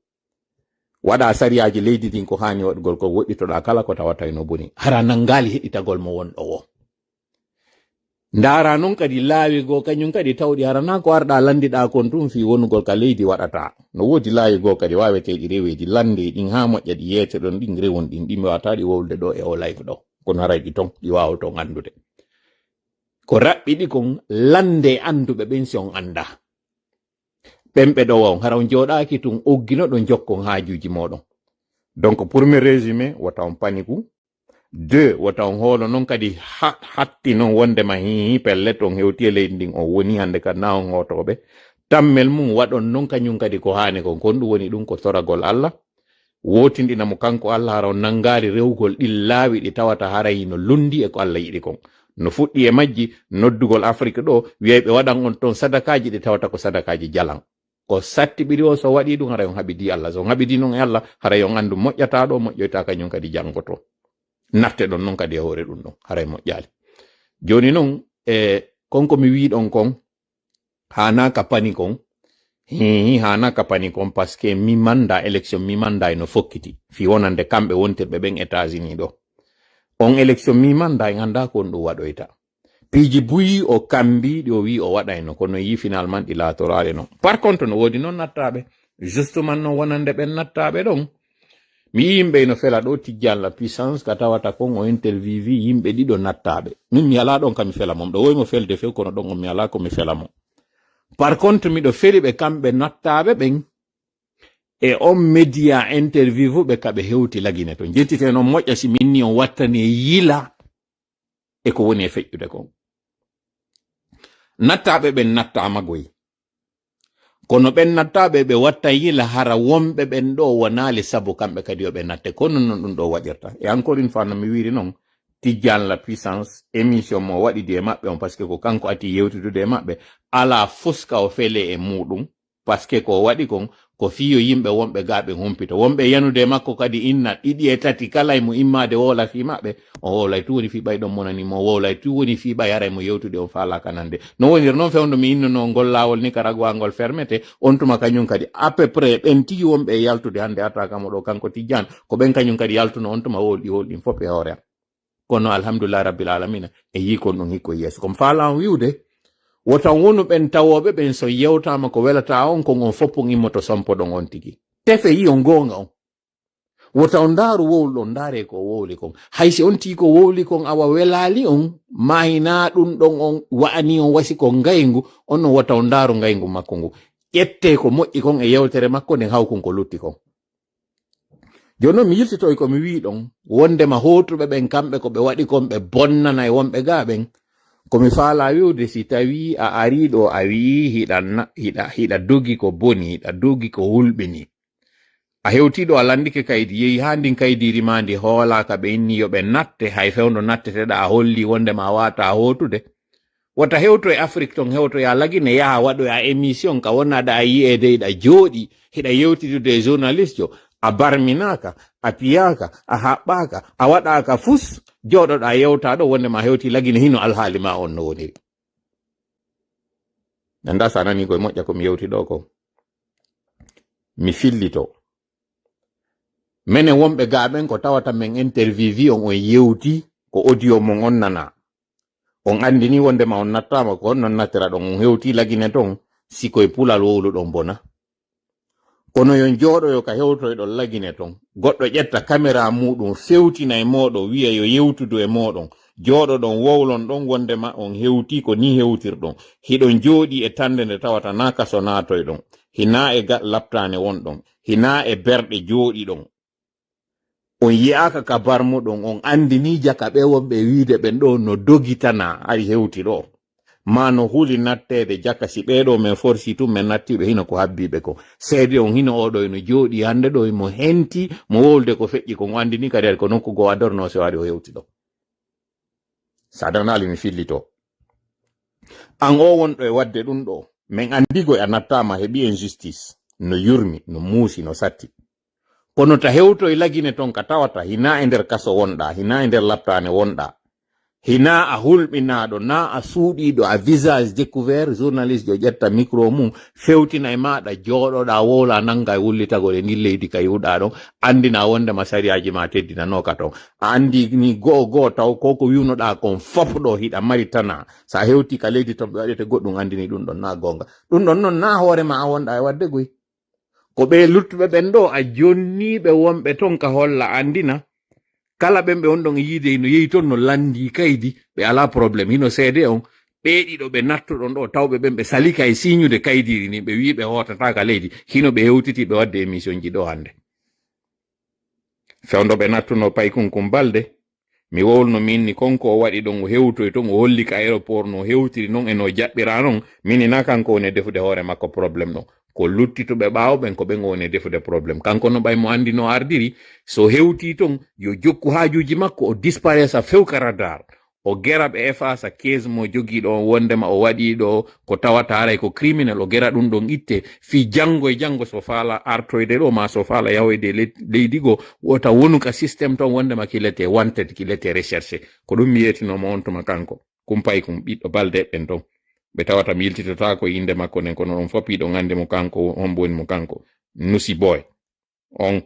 Waɗa sariyaaji leydi ndin ko haani waɗugol ko woɗɗitoɗa kala ko tawata ino boni. Hara nanngaali heɗitagol mo wonɗo o. Ndaara non kadi laawi goo kañum kadi tawɗi hara naa ko arɗa lanndiɗa kon tun fii wonugol ka leydi waɗata. No woodi laawi goo kadi waaweteeɗi reweeji lanndee ɗin haa moƴƴa ɗi yeetoɗon ɗin rewon ɗin ɗi mi waawata ɗi wowlude ɗo e o live ɗo. Kono haray ɗi ton ɗi waawoton anndude. Ko raɓɓiɗi kon lanndee annduɓe ɓen si on anndaa. Ɓen ɓe ɗowa on hara on jooɗaaki tun ogginoɗon jokkon haajuuji mooɗon. Donc pour me résumé wata on paniku. Deux, wota on hoolo non kadi ha-, hatti non wondema hihi pellet on hewti e leydi ndin on woni hannde ka na on hootooɓe. Tammel mum waɗon non kañum kadi ko haani kon. Kon ɗum woni ɗum ko toragol Alla. Wootinɗina mo kanko Alla hara on nanngaali rewgol ɗin laawi ɗi tawata haray no lunndi e ko Alla yiɗi kon. No fuɗɗi e majji noddugol Afrik ɗo, wiyay ɓe waɗan on ton sadakaaji ɗi tawata ko sadakaaji jalan. Ko sattiɓiri o, so waɗi ɗum, haray on haɓidi Alla. So on haɓidi non e Alla, haray on anndu moƴƴata ɗo, moƴƴoyta kañum kadi janngoto. Natte ɗon non kadi e hoore ɗum ɗon, haray moƴƴaali. Jooni non, e kon ko mi wii ɗon kon, haanaa ka pani kon, hihi, haanaa ka pani kon, parce que mi manda, élection mi manda eno fokkiti. Fii wonande kamɓe wontirɓe ɓen États-Unis ɗo. On élection mi manda, en anndaa ko on ɗum waɗoyta. Piiji buyi o kambi ɗi o wi o waɗayno, kono yi finalement ɗi laatoraali non. Par contre, no woodi non nattaaɓe. Justement non wonande ɓen nattaaɓe ɗon. Mi yi yimɓe ino fela ɗo Tijjaan la Puissance ka tawata kon o interviewi yimɓe ɗiɗo nattaaɓe. Min mi alaa ɗon ka mi fela mo. Ɗo woy mo felde few kono ɗon on mi alaa ko mi fela mo. Par contre, miɗo feli ɓe kamɓe nattaaɓe ɓen e on média interview ɓe ka ɓe hewti Lagine to. Jettite non moƴƴa si min ni on wattani yila e ko woni e feƴƴude kon. Nattaaɓe ɓen nattaama goy. Kono ɓen nattaaɓe ɓe watta yila hara wonɓe ɓen ɗo wonaali sabu kamɓe kadi yo ɓe natte. Kono non ɗum ɗo waɗirta. E encore une fois, no mi wiiri non, Tijjaan la Puissance, émission mo waɗidi e maɓɓe on, parce que ko kanko ati yewtidude e maɓɓe, alaa fuska o fele e muɗum. Parce que ko o waɗi kon, ko fii yo yimɓe wonɓe gaa ɓen humpito. Wonɓe yanude e makko kadi inna ɗiɗi e tati kala e mo immaade wowla fii maɓɓe. On wowlay tu woni fii ɓay ɗon monani mo, wowlay tu woni fii ɓay haray mo yewtude on faalaaka nande. No woniri non fewndo mi innuno ngol laawol Nicaragua ngol fermete, on tuma kañum kadi à peu près ɓen tigi wonɓe e yaltude hannde arta kamo ɗo kanko Tijjaan, ko ɓen kañum kadi yaltuno on tuma wowlɗi howlɗin fof e hoore am. Kono alhamdulillah rabbil alamina, e yii kon ɗum hikko yeeso. Kono faala on wi'ude, wota on wonu ɓen tawooɓe ɓen so yewtaama ko welata on, kon on foppun immoto sompoɗon on tigi. Tefe yi on goonga on. Wota on ndaaru wowluɗon, ndaare ko o wowli kon. Hay si on tigi ko wowli kon awa welaali on, maa hinaa ɗum ɗon on wa'ani on wasi ko ngayngu, on non wota on ndaaru ngayngu makko ngu. Ƴettee ko moƴƴi kon e yewtere makko nden hawkun ko lutti kon. Jooni non mi yiltitoy ko mi wii ɗon, wondema hootuɓe ɓen kamɓe ko ɓe waɗi kon ɓe bonnana e wonɓe gaa ɓen. Ko mi faalaa wi'ude, si tawii a arii ɗo a wi'ii hiɗa na-, hiɗa, hiɗa dogi ko boni, hiɗa dogi ko hulɓini. A hewtii ɗo a lanndike kaydi, yehi haa ndin kaydiiri maa ndi hoolaaka ɓe inni yo ɓe natte, hay fewndo natteteɗaa a hollii wondema a waawataa hootude. Wota hewto e Afrik ton, hewtoya Lagine, yaha waɗoya émission ka wonnaɗa a yi'eede hiɗa jooɗi, hiɗa yewtidude e journaliste jo, a barminaaka, a piyaaka, a haɓɓaaka, a waɗaaka fus, jooɗoɗa yewta ɗo wondema a hewti Lagine hino alhaali ma on no woniri. Nanda sa nani koye moƴƴa ko mi yewti ɗo ko. Mi fillito. Menen wonɓe gaa ɓen ko tawata men interviewi on, on yewti ko audio mon on nana. On anndini wondema on nattaama ko honno nattiraɗon, on hewti Lagine ton, si koye pulal wowluɗon bona. Kono yon jooɗoyo ka hewtoyɗon Lagine ton, goɗɗo ƴetta kamera muuɗum fewtina e mooɗon, wi'a yo yewtudu e mooɗon, jooɗoɗon wowlon ɗon wondema on hewti ko ni hewtirɗon, hiɗon jooɗi e tannde nde tawata naa kaso naatoyɗon, hinaa e ga-, laptaane wonɗon, hinaa e berɗe jooɗiɗon. On yi'aaka ka barmuɗon, on anndinii jaka ɓe wonɓe wiide ɓen ɗo no dogitana ari hewti ɗo. Ma no huli natteede jaka, si ɓee ɗo men forsi tun men nattiiɓe hino ko habbiiɓe ko. Seede on hino oo ɗo hino jooɗii hannde ɗo himo henti mo wowlude ko feƴƴi kon, o anndinii kadi ari ko nokku goo adorno se waɗi o hewti ɗo. Sa danaali mi fillito. An o wonɗo e waɗde ɗun ɗo, men anndi goy a nattaama heɓi injustice, no yurmi, no muusi, no satti. Kono ta hewtoy lagine ton ka tawata hinaa e nder kaso wonɗaa, hinaa e nder laptaane wonɗaa, hinaa a hulɓinaaɗo, naa a suuɗiiɗo, a visage découvert, journaliste jo ƴetta micro mum, fewtina e maaɗa, jooɗoɗaa, wowlaa, nannga e wullitagol e ndin leydi ka yi'uɗaa ɗon, anndinaa wonndema sariyaaji maa teddinanooka ton. A anndi ni go'o go'o taw ko ko wi'unoɗaa kon fof ɗo hiɗa mari tanaa. Sa hewtii ka leydi ton ɓe waɗete goɗɗum anndini ɗum ɗon naa goonga. Ɗum ɗon non naa hoore ma a wonɗaa e waɗde goy. Ko ɓee luttuɓe ɓen ɗo a jonniiɓe wonɓe ton ka holla anndina. Kala ɓen ɓe wonɗon e yiide hino yehi ton no lanndii kaydi, ɓe alaa problème. Hino seede on, ɓee ɗiɗo ɓe nattuɗon ɗo tawɓe ɓen ɓe salika e siiñude kaydiiri ndin, ɓe wi'i ɓe hootataa ka leydi, hino ɓe hewtitii ɓe waɗde émission ji ɗo hannde. Fewndo ɓe nattuno Paykun Kun Balde, mi wowluno mi inni kon ko o waɗi ɗon, o hewtoy ton, o holli ka aéroport no o hewtiri non e no o jaɓɓiraa non, mi inni naa kanko woni e defude hoore makko problème ɗon. Ko luttituɓe ɓaawo ɓen, ko ɓen o woni e defude problème. Kanko no ɓay mo anndi no ardiri, so hewtii ton, yo jokku haajuuji makko, o disparaissa few ka radar. O gera ɓe efface case mo jogiiɗo on wonndema o waɗii ɗo ko tawata haray ko criminel, o gera ɗum ɗon itte, fii janngo e janngo so faala artoyde ɗo, maa so faala yahoyde le-, leydi goo, wota wonu ka système ton wonndema qu'il était wanted, qu'il était recherché. Ko ɗum mi yeetinoo mo on tuma kanko. Kumpay kum ɓiɗɗo Balde ɓen ton. Ɓe tawata mi yiltitotaako innde makko nden, kono ɗon fof hiɗon anndi mo kanko, hombo woni mo kanko. Nusi Boy. On,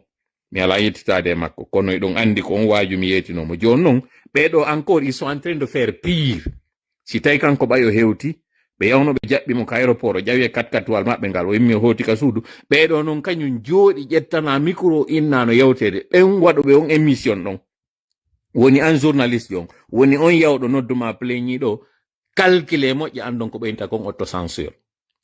mi alaa yettitaade e makko, kono eɗon anndi ko on waaju mi yeetinoo mo. Jooni non, ɓee ɗo encore, ils sont en train de faire pire. Si tawi kanko ɓay o hewti, ɓe yawno ɓe jaɓɓi mo ka aéroport, o ƴawi e kat-katuwal maɓɓe ngal, o immi o hooti ka suudu. Ɓee ɗo non kañum jooɗi ƴettana micro, inna no yewteede. Ɓen waɗuɓe on émission ɗon. Woni an journaliste on, woni on yawɗo noddu ma pleñiiɗo, calcule moƴƴa, anndon ko ɓeynta kon autocensure.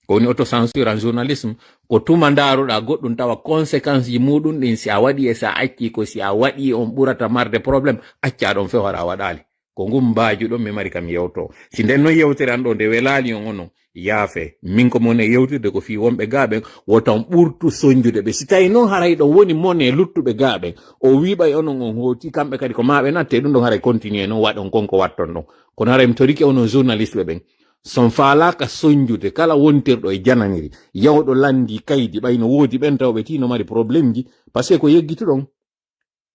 Ko woni autocensure en journalisme, ko tuma ndaaruɗaa goɗɗum tawa conséquence ji muɗum ɗin, si a waɗi e si a acci ko, si a waɗi on ɓurata marde problème, accaa ɗon few hara a waɗaali. Ko ngun mbaajuɗon mi mari kam yewto. Si nden non yewtere an ɗo nde welaali on onon, yaafe. Min ko mon e yewtirde ko fii wonɓe gaa ɓen, wota on ɓurtu sonjude ɓe. Si tawi non haray ɗon woni mon e luttuɓe gaa ɓen, o wi'i ɓay onon on hooti, kamɓe kadi ko maa ɓe natte ɗum ɗon haray continue non waɗon kon ko watton ɗon. Kono haray mi torike onon journaliste ɓe ɓen. Son faalaaka sonjude kala wontirɗo e jananiri, yawɗo lanndi kaydi, ɓay no woodi ɓen tawɓe tii no mari problème ji, parce que ko yeggituɗon.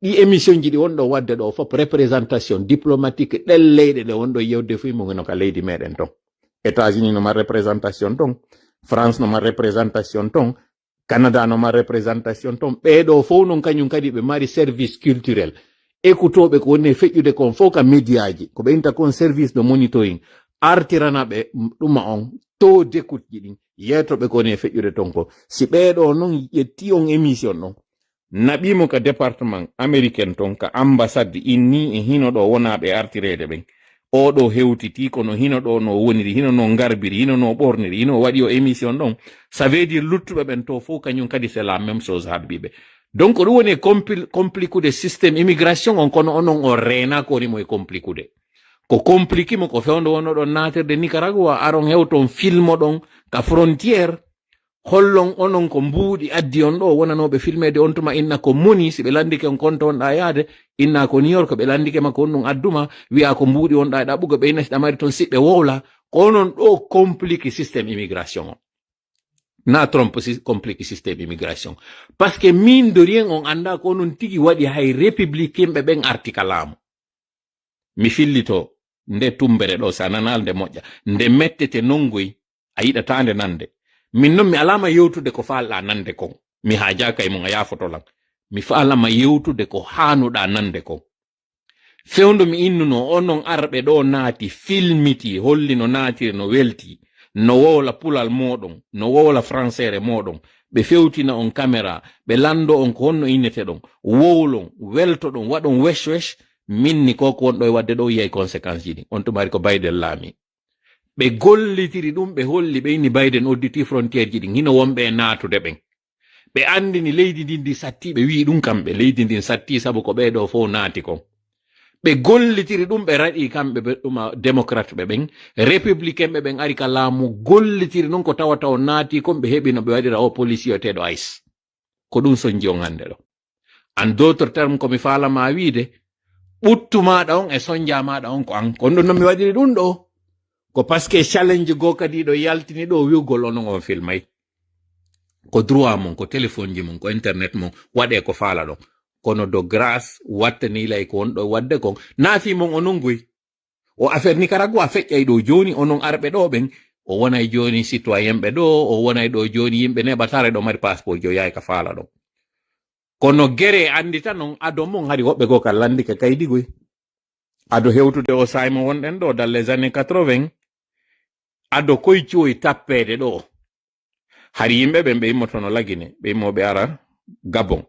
Ɗi émission ji ɗi wonɗo waɗde ɗo fof, représentation diplomatique ɗen leyɗe ɗe wonɗo yewde fof mo no ka leydi meɗen ton. États-Unis no mari représentation ton, France no mari représentation ton, Canada no mari représentation ton. Ɓee ɗo fof non kañum kadi ɓe mari service culturel. Écoutooɓe ko woni e feƴƴude kon fof ka média ji, ko ɓe inta kon service de monitoring, artirana ɓe ɗuma on taux d'écoute ji ɗin, yeetoɓe ko woni e feƴƴude ton ko. Si ɓee ɗo non ƴetti on émission ɗon, naɓii mo ka département américaine ton, ka ambassade, inni e hino ɗo wonaaɓe artireede ɓen. Oo ɗo hewtitii, kono hino ɗo no woniri, hino no ngarbiri, hino no ɓorniri, hino waɗi o émission ɗon. Ça veut dire luttuɓe ɓen to fof kañum kadi c'est la même chose habbiiɓe. Donc ɗum woni e compli-, compliquude système immigration on, kono onon o reena ko woni mo e compliquude. Ko compliqué mo ko fewndo wonno ɗon naatirde Nicaragua, aron hewton filmo ɗon ka frontière, hollon onon ko mbuuɗi addi on ɗo wonanooɓe filmeede on tuma, inna ko moni, si ɓe lanndike on konto wonɗa yaade, inna ko New York, ɓe lanndike ma ko on ɗum adduma, wi'a ko mbuuɗi wonɗa e ɗaɓɓugo, ɓe inna si ɗa mari toon siɓɓe wowla, ko onon ɗo compliqué système immigration on. Na trompe si-, compliqué système immigration. Parce que mine de rien on annda ko onon tigi waɗi hay républicain ɓe ɓen arti ka laamu. Mi fillito nde tumbere ɗo, sa nanal nde moƴƴa. Nde mettete nongoy, a yiɗata nde nande. Min non mi alama yewtude ko faalɗa nande kon. Mi haajaaka e mum, a yaafoto lan. Mi faalama yewtude ko haanuɗa nande kon. Fewndo mi innuno, onon arɓe ɗo naati, filmiti, holli no naatiri, no welti, no wowla pulal moɗon, no wowla françaire moɗon. Ɓe fewtina on caméra, ɓe lando on ko honno innete ɗon, wowlon, weltoɗon, waɗon wesh wesh, min ni ko ko wonɗo e waɗde ɗo yiyay conséquence ji ɗin. On tuma ari ko Biden laami. Ɓe gollitiri ɗum, ɓe holli, ɓe inni Biden odditi frontière ji ɗin, hino wonɓe e naatude ɓen. Ɓe anndini leydi ndin ndi satti, ɓe wi'i ɗum kamɓe, leydi ndin satti sabu ko ɓee ɗoo fof naati kon. Ɓe gollitiri ɗum, ɓe raɗi kamɓe ɓe ɗuma démocrate ɓe ɓen, républicain ɓe ɓen ari ka laamu, gollitiri noon ko tawata on naati kon, ɓe heɓi no ɓe waɗira o police wi'eteeɗo ice. Ko ɗum sonji on hannde ɗo. En d'autres termes, ko mi faala ma wiide, ɓuttu maaɗa on e sonja maaɗa on ko an. Ko ɗum ɗon no mi waɗiri ɗum ɗo. Ko parce que challenge goo kadi ɗo yaltini ɗo wi'ugol onon on filmay. Ko droit mon, ko téléphone ji mon, ko internet mon, waɗee ko faala ɗon. Kono de grâce, wattani lay ko wonɗo waɗde kon. Naa fii mon onon goy. O affaire Nicaragua feƴƴay ɗo jooni, onon arɓe ɗo ɓen. O wonay jooni citoyen ɓe ɗo, o wonay ɗo jooni yimɓe neɓataare ɗo mari passeport jo yaay ka faala ɗon. Kono gere anndita non ado mon hari woɓɓe goo ka lanndike kaydi goy. Ado hewtude o saay mo wonɗen ɗo dans les années quatre-vingts, ado koy cuwoy tappeede ɗo. Hari yimɓe ɓen ɓe immotono Lagine, ɓe immo ɓe ara Gabon.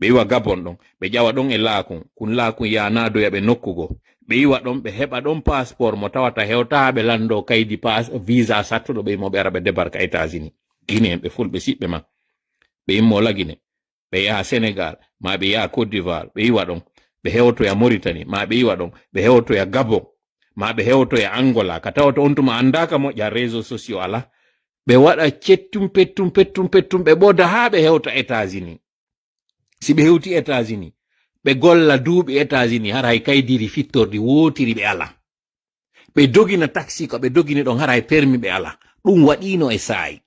Ɓe iwa Gabon ɗon, ɓe ƴawa ɗon e laakun, kun laakun yaanaadoya ɓe nokku goo. Ɓe iwa ɗon, ɓe heɓa ɗon passeport mo tawata hewtaa ɓe lanndo kaydi pass, visa sattuɗo, ɓe immo ɓe ara ɓe débarque États-Unis. Guinéen ɓe fulɓe siɓɓe ma. Ɓe immo Lagine, ɓe yaha Sénégal, ma ɓe yaha Côte d'Ivoire, ɓe iwa ɗon, ɓe hewtoya Mauritanie, ma ɓe iwa ɗon, ɓe hewtoya Gabon, ma ɓe hewtoya Angola, ka tawata on tuma anndaaka moƴƴa, réseaux sociaux alaa. Ɓe waɗa cettum, pettum, pettum, pettum, ɓe ɓoda haa ɓe hewta États-Unis. Si ɓe hewti États-Unis, ɓe golla duuɓi États-Unis, hara hay kaydiri fittordi wootiri ɓe alaa. Ɓe dogina taxi ko ɓe dogini ɗon, hara hay permis ɓe alaa. Ɗum waɗiino e saayi.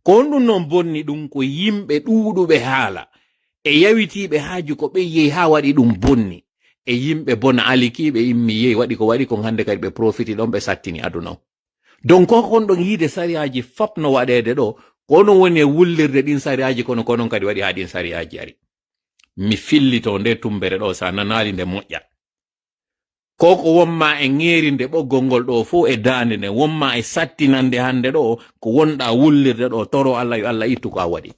Ko honɗum non bonni ɗum? Ko yimɓe ɗuuɗuɓe haala e yawitiiɓe haaju ko ɓe yehi haa waɗi ɗum bonni. E yimɓe bona alikiiɓe immi yehi waɗi ko waɗi kon, hannde kadi ɓe profiti ɗon, ɓe sattini aduna on. Donc, ko kon ɗon yiide sariyaaji fop no waɗeede ɗo, ko onon woni e wullirde ɗin sariyaaji, kono ko onon kadi waɗi haa ɗin sariyaaji ari. Mi fillito nde tumbere ɗo, sa nanaali nde moƴƴa. Ko ko wonma e ŋeeri nde ɓoggol ngol ɗo fof e daande nde, wonma e sattinande hannde ɗo, ko wonɗa wullirde ɗo, toro Allah yo Allah ittu ko a waɗi.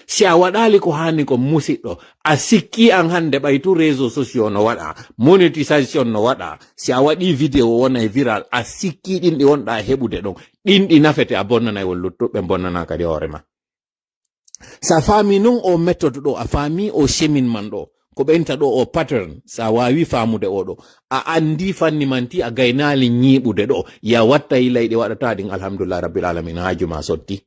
Si a waɗaali ko haani ko musiɗɗo, a sikki an hannde ɓay tu réseaux sociaux no waɗa, monétisation no waɗa, si a waɗi vidéo wona e viral, a sikki ɗin ɗi wonɗa e heɓude ɗon, ɗin ɗi nafete a bonnanay won luttuɓe, bonnana kadi hoore ma. Sa faami non o méthode ɗo, a faami o cheminement ɗo, ko ɓenta ɗo o pattern, sa waawi faamude o ɗo, a anndi fanni manti a gaynaali ñiiɓude ɗo, ya watta yilay ɗi waɗata ɗin, alhamdulillah rabbil alamin, haaju ma sotti.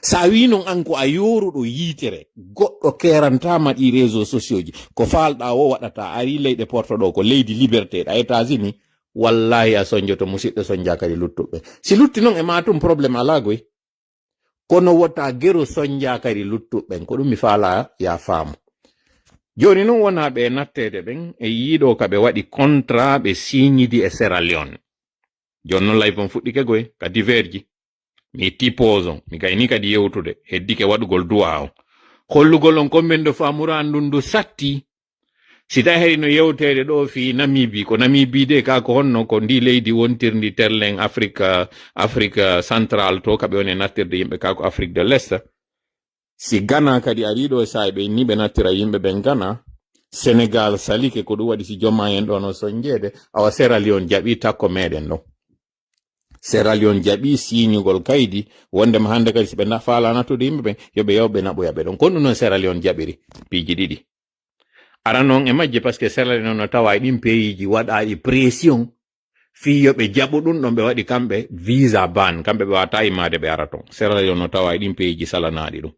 Sa wi non an ko a yoruɗo yiitere, goɗɗo kerantaama ɗi réseaux sociaux ji, ko faalɗa o waɗata, ari leyɗe porto ɗo ko leydi liberté ɗa États-Unis, wallahi a sonjoto musiɗɗo sonja kadi luttuɓe. Si lutti non e ma tum problème alaa goy. Kono wota gero sonja kadi luttuɓen, ko ɗum mi faala ya faamu. Jooni non wona ɓe natteede ɓen e yiiɗo ka ɓe waɗi contrat ɓe signidi e Sierra Leone. Jooni non live on fuɗɗike goy ka divers ji. Mi itti pause on, mi gayni kadi yewtude, heddike waɗugol du'a on. Hollugol on combien de fois Mourane Doundou satti. Si tawi hari no yewteede ɗo fii Namibi, ko Namibi de ka ko honno ko ndi leydi wontirndi terlen Afrique, Afrique Central to ka ɓe woni e nattirde yimɓe ka ko Afrique de l'Est. Si Ghana kadi ari ɗo e saa'i ɓe inni ɓe nattira yimɓe ɓen Ghana, Sénégal salike ko ɗum waɗi si joma en ɗo no sonjeede, awa Sierra Leone jaɓi takko meɗen ɗon. Sierra Leone jaɓi signugol kaydi, wondema hannde kadi si ɓe na-, faala nattude yimɓe ɓen, yo ɓe yaw ɓe naɓoya ɓe ɗon. Kono ɗum noon Sierra Leone jaɓiri piiji ɗiɗi. Arano on e majje, parce que Sierra Leone no tawa e ɗin peyiiji waɗaaɗi pression, fii yo ɓe jaɓu ɗum ɗon, ɓe waɗi kamɓe visa ban, kamɓe ɓe waata immaade ɓe ara ton. Sierra Leone no tawa e ɗin peyiiji salanaaɗi ɗum.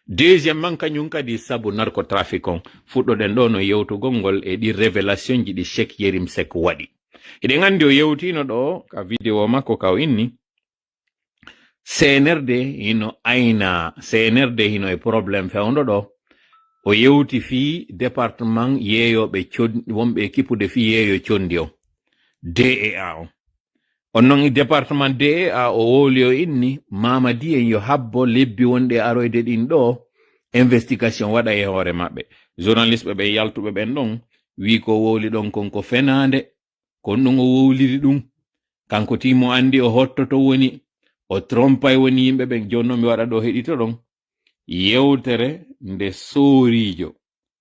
Deuxième man, kañum kadi sabu narcotrafic on. Fuɗɗoɗen ɗo no yewtugol ngol e ɗi révélation ji ɗi Cheikh Yérim Seck waɗi. Hiɗen anndi o yewtino ɗo ka vidéo makko ka o inni, C N R D hino ayna, C N R D hino e problème fewndo ɗo. O yewti fii département yeeyooɓe con-, wonɓe e kippude fii yeeyo condi o, D E A o. On non e département D E A o wowli o inni, Mamadi en yo habbo lebbi wonɗi e aroyde ɗin ɗo, investigation waɗa e hoore maɓɓe. Journaliste ɓe ɓe yaltuɓe ɓen ɗon, wi ko wowli ɗon kon ko fenaande, kon ɗum o wowliri ɗum. Kanko timo anndi o hottoto woni, o trompay woni yimɓe ɓen. Jooni non mi waɗa ɗo heɗito ɗon. Yewtere nde sooriijo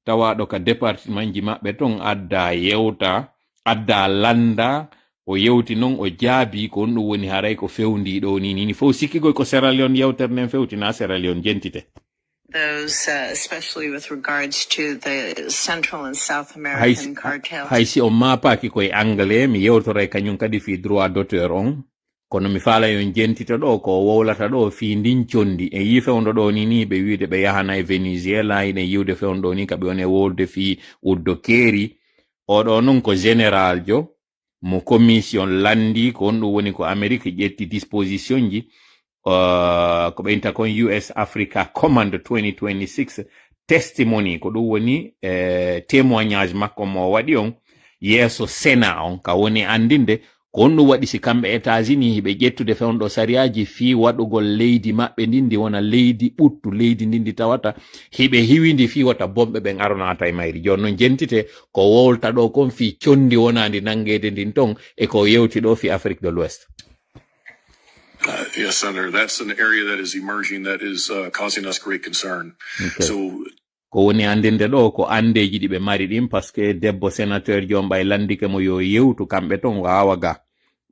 tawaaɗo ka département ji maɓɓe ton adda yewta, adda lannda O yewti noon, o jaabii ko honɗum woni haray ko fewndii ɗoo nii, nii, nii fof sikkigol ko Sierra Leone yewtere nden fewti, naa Sierra Leone, jentite. Those, uh, especially with regards to the Central and South Hay si, American cartels. Hay si on maapaaki koye anglais, mi yewtoray kañum kadi fii droit d'auteur on. Kono mi faalay on jentito ɗoo, ko o wowlata ɗoo fii ndin conndi. En yii fewndo ɗoo nii, nii ɓe wiide ɓe yahana e Venezuela, hiɗen yiwde fewndo ɗoo nii ka ɓe woni e wowlude fii uddo keeri. Oo ɗoo noon ko généraljo mo commission lanndii, ko honɗum woni ko Amérique ƴetti disposition ji, uh, ko ɓe innta kon U S Africa Command twenty twenty-six testimony, ko ɗum woni, eh, témoignage makko mo o waɗi on yeeso Sénat on, ka woni anndinde ko honɗum waɗi si kamɓe États-Unis hiɓe ƴettude fewndo sariyaaji fii waɗugol leydi maɓɓe ndin ndi wona leydi ɓuttu, leydi ndin ndi tawata hiɓe hiwindi fii wota bomɓe ɓen aro naata e mayri. Jooni noon jentite ko wowlta ɗoo kon fii conndi wonaandi nanngeede ndin ton e ko o yewti ɗoo fii Afrique de l'Ouest. Uh, yes, Senator, that's an area that is emerging that is, uh, causing us great concern. Okay. So, Ko woni anndinde ɗoo ko anndeeji ɗi ɓe mari ɗin, parce que debbo sénateur Jombay lanndike mo yo yewtu kamɓe ton o awa ga.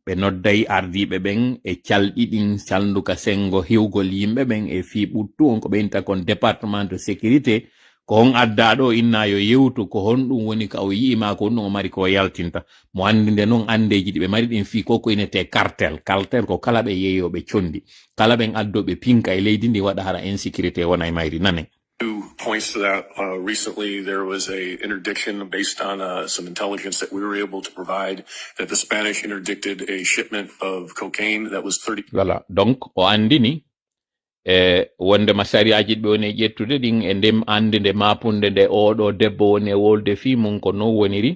Ɓe nodday ardiiɓe ɓen e calɗi ɗin, calndu ka senngo hiwgol yimɓe ɓen e fii ɓuttu on ko ɓe innta kon département de sécurité. Ko on addaa ɗoo inna yo yewtu ko honɗum woni ka o yi'i maa ko honɗum o mari ko o yaltinta. Mo anndinde noon anndeeji ɗi ɓe mari ɗin fii ko ko inetee cartel. Cartel ko kala ɓe yeeyooɓe conndi. Kala ɓen addooɓe pinka e leydi ndi waɗa hara insécurité wona e mayri. Nanen. Two points to that. Uh, recently, there was a interdiction based on, uh, some intelligence that we were able to provide that the Spanish interdicted a shipment of cocaine that was thirty. Voilà. Donc, o anndini, e wonndema sariyaaji ɗi ɓe woni e ƴettude ɗin e nden anndinde maapunde nde oo ɗoo debbo woni e wowlude fii mum ko non woniri.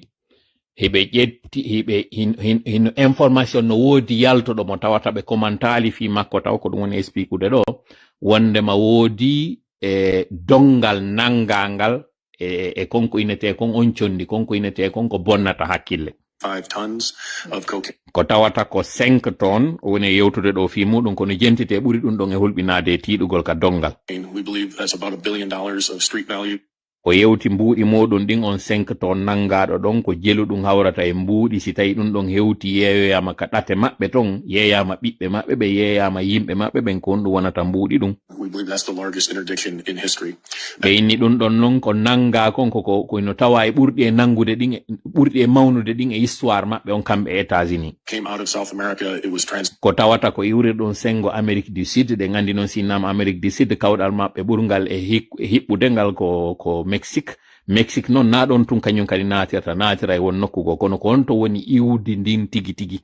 Hiɓe ƴetti, hiɓe hin-, hin-, hino information no woodi yaltuɗo mo tawata ɓe komantaali fii makko taw ko ɗum woni expliqude ɗoo. Wonndema woodi e donngal nanngaangal e, e kon ko inetee kon on conndi, kon ko inetee kon ko bonnata hakkille. Five tons of cocaine. Ko tawata ko cinq tonnes woni e yewtude ɗoo fii muɗum, kono jentite ɓuri ɗum ɗon e hulɓinaade e tiiɗugol ka donngal. We believe that's about a billion dollars of street value. O yewti mbuuɗi muɗum ɗin, on cinq tonnes nanngaaɗo ɗon, ko jelu ɗum hawrata e mbuuɗi, si tawi ɗum ɗon hewti yeeyoyaama ka ɗate maɓɓe ton, yeeyaama ɓiɓɓe maɓɓe ɓe, yeeyaama yimɓe maɓɓe ɓen, ko honɗum wonata mbuuɗi ɗum. We believe that's the largest interdiction in history. Ɓe inni ɗum ɗon non ko nanngaa kon ko, ko, ko no tawa e ɓurɗi e nanngude ɗin, ɓurɗi e mawnude ɗin e histoire maɓɓe on kamɓe e États-Unis. Came out of South America. It was trans. Ko tawata ko iwrir ɗum senngo Amérique du Sud, ɗen anndi noon si innama Amérique du Sud, kawɗal maɓɓe ɓurngal e hik-, e hiɓɓude ngal ko, ko Mexique. Mexique noon na ɗon tun kañum kadi naatirta, naatira e won nokku goo, kono ko honto woni iwdi ndin tigi tigi?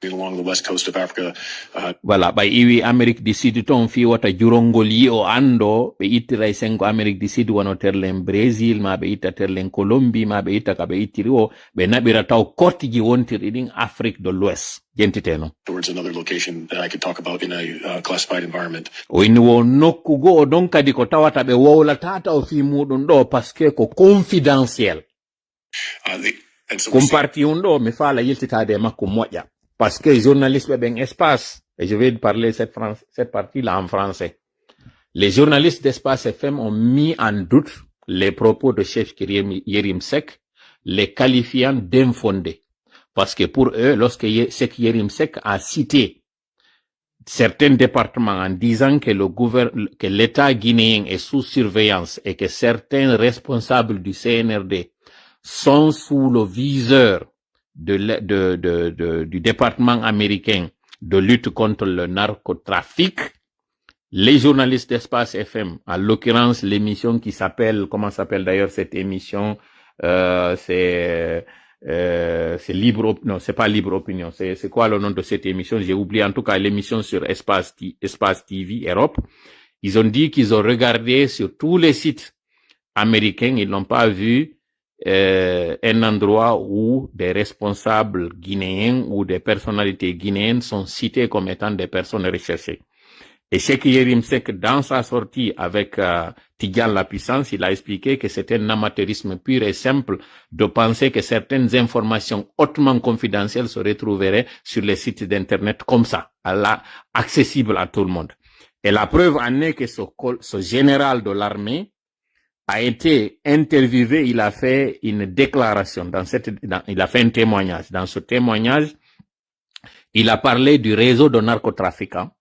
Along the west coast of Africa. Uh, Voilà, ɓay iwi Amérique du Sud ton fii wota jurongol yi'o anndo, ɓe ittiray senngo Amérique du Sud wano terlen Brésil, ma ɓe itta terlen Colombie, ma ɓe itta ka ɓe ittiri o, ɓe naɓira taw kortiji wontirɗi ɗin Afrique de l'Ouest. Jentite non. Towards another location that I could talk about in a, uh, classified environment. O inni wo nokku goo ɗon kadi ko tawata ɓe wowlata taw fii muɗum ɗoo, parce que ko confidentiel. Uh, the, and so Kum parti un ɗoo, mi faala yiltitaade e makko moƴƴa. Parce que journaliste ɓe ɓen Espace, et je vais parler cette, fran-, cette partie-là en français. Les journalistes d'Espace F M ont mis en doute les propos de Cheikh Yérim, Yérim Seck, les qualifiant d'infondés. Parce que pour eux, lorsque Ye-, Cheikh Yérim Seck a cité certains départements en disant que le gouver-, que l'État guinéen est sous surveillance et que certains responsables du C N R D sont sous le viseur de l'e-, de, de, de, du département américain de lutte contre le narcotrafic. Les journalistes d'Espace F M, en l'occurrence l'émission qui s'appelle, comment s'appelle d'ailleurs cette émission ? Euh, c'est, euh, c'est Libre Op-, non, c'est pas Libre Opinion. C'est, c'est quoi le nom de cette émission ? J'ai oublié. En tout cas, l'émission sur Espace T-, Espace T V Europe. Ils ont dit qu'ils ont regardé sur tous les sites américains. Ils n'ont pas vu, euh, un endroit où des responsables guinéens ou des personnalités guinéennes sont cités comme étant des personnes recherchées. Et Cheikh Yérim Seck, dans sa sortie avec, euh, Tidjane La Puissance, il a expliqué que c'est un amateurisme pur et simple de penser que certaines informations hautement confidentielles se retrouveraient sur les sites d'internet comme ça, à la, accessibles à tout le monde. Et la preuve en est que ce col-, ce général de l'armée a été interviewé, il a fait une déclaration dans cette, dans, il a fait un témoignage. Dans ce témoignage, Il a parlé du réseau de narcotrafiquants.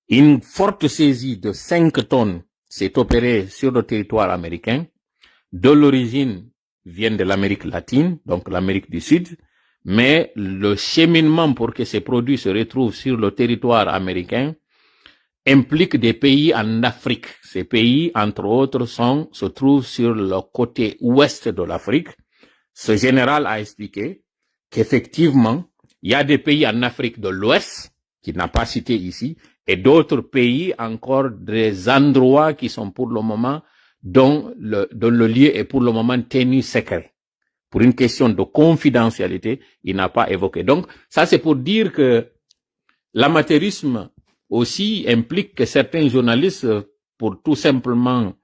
Une forte saisie de cinq tonnes s'est opérée sur le territoire américain, de l'origine vient de l'Amérique latine, donc l'Amérique du Sud, mais le cheminement pour que ces produits se retrouvent sur le territoire américain implique des pays en Afrique. Ces pays, entre autres, sont, se trouvent sur le côté ouest de l'Afrique. Ce général a expliqué qu'effectivement, il y a des pays en Afrique de l'Ouest, qu'il n'a pas cité ici, et d'autres pays encore, des endroits qui sont pour le moment, dont le, dont le lieu est pour le moment tenu secret. Pour une question de confidentialité, il n'a pas évoqué. Donc, ça c'est pour dire que l'amateurisme aussi implique que certains journalistes, pour tout simplement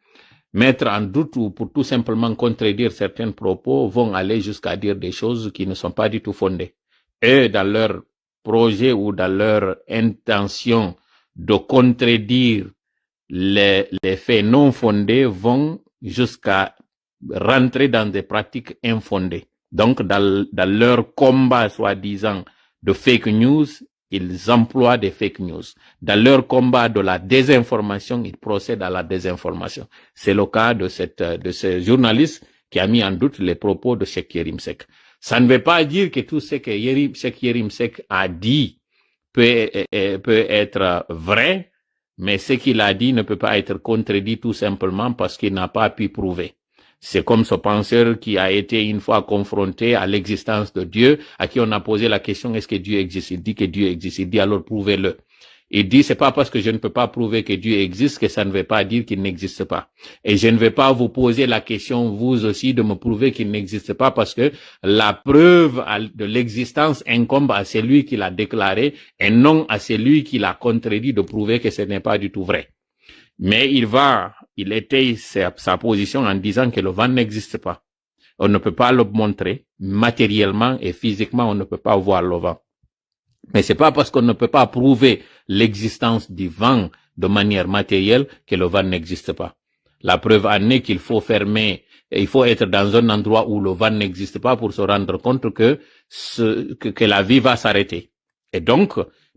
mettre en doute ou pour tout simplement contredire certains propos, vont aller jusqu'à dire des choses qui ne sont pas du tout fondées. Eux, dans leur projet ou dans leur intention de contredire les, les faits non fondés, vont jusqu'à rentrer dans des pratiques infondées. Donc, dans, dans leur combat soi-disant de fake news, ils emploient des fake news. Dans leur combat de la désinformation, ils procèdent à la désinformation. C'est le cas de, cette, de ce journaliste qui a mis en doute les propos de Cheikh Yérim Seck. Ça ne veut pas dire que tout ce que Yérim, Cheikh Yérim Seck a dit peut, peut être vrai, mais ce qu'il a dit ne peut pas être contredit tout simplement parce qu'il n'a pas pu prouver. C'est comme ce penseur qui a été une fois confronté à l'existence de Dieu, à qui on a posé la question, est-ce que Dieu existe ? Il dit que Dieu existe. Il dit alors prouvez-le. Il dit, c'est pas parce que je ne peux pas prouver que Dieu existe que ça ne veut pas dire qu'il n'existe pas. Et je ne vais pas vous poser la question, vous aussi, de me prouver qu'il n'existe pas parce que la preuve de l'existence incombe à celui qui l'a déclaré et non à celui qui l'a contredit de prouver que ce n'est pas du tout vrai. Mais il va, il étaye sa, sa position en disant que le vent n'existe pas. On ne peut pas le montrer matériellement et physiquement, on ne peut pas voir le vent. Mais c'est pas parce qu'on ne peut pas prouver l'existence du vent de manière matérielle que le vent n'existe pas. La preuve en est qu'il faut fermer, il faut être dans un endroit où le vent n'existe pas pour se rendre compte que, ce, que, que la vie va s'arrêter. Et donc,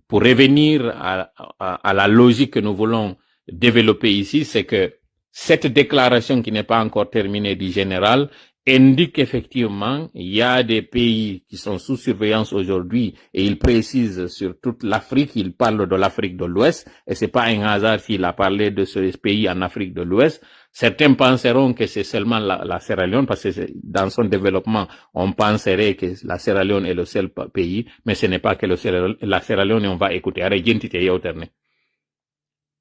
pour revenir à, à, à la logique que nous voulons développer ici, c'est que cette déclaration qui n'est pas encore terminée du général indique qu'effectivement, il y a des pays qui sont sous surveillance aujourd'hui et il précise sur toute l'Afrique, il parle de l'Afrique de l'Ouest et c'est pas un hasard s'il a parlé de ce pays en Afrique de l'Ouest. Certains penseront que c'est seulement la, la Sierra Leone parce que dans son développement, on penserait que la Sierra Leone est le seul pays, mais ce n'est pas que le Sierra, la Sierra Leone, on va écouter. Ara jentite yewtere nde.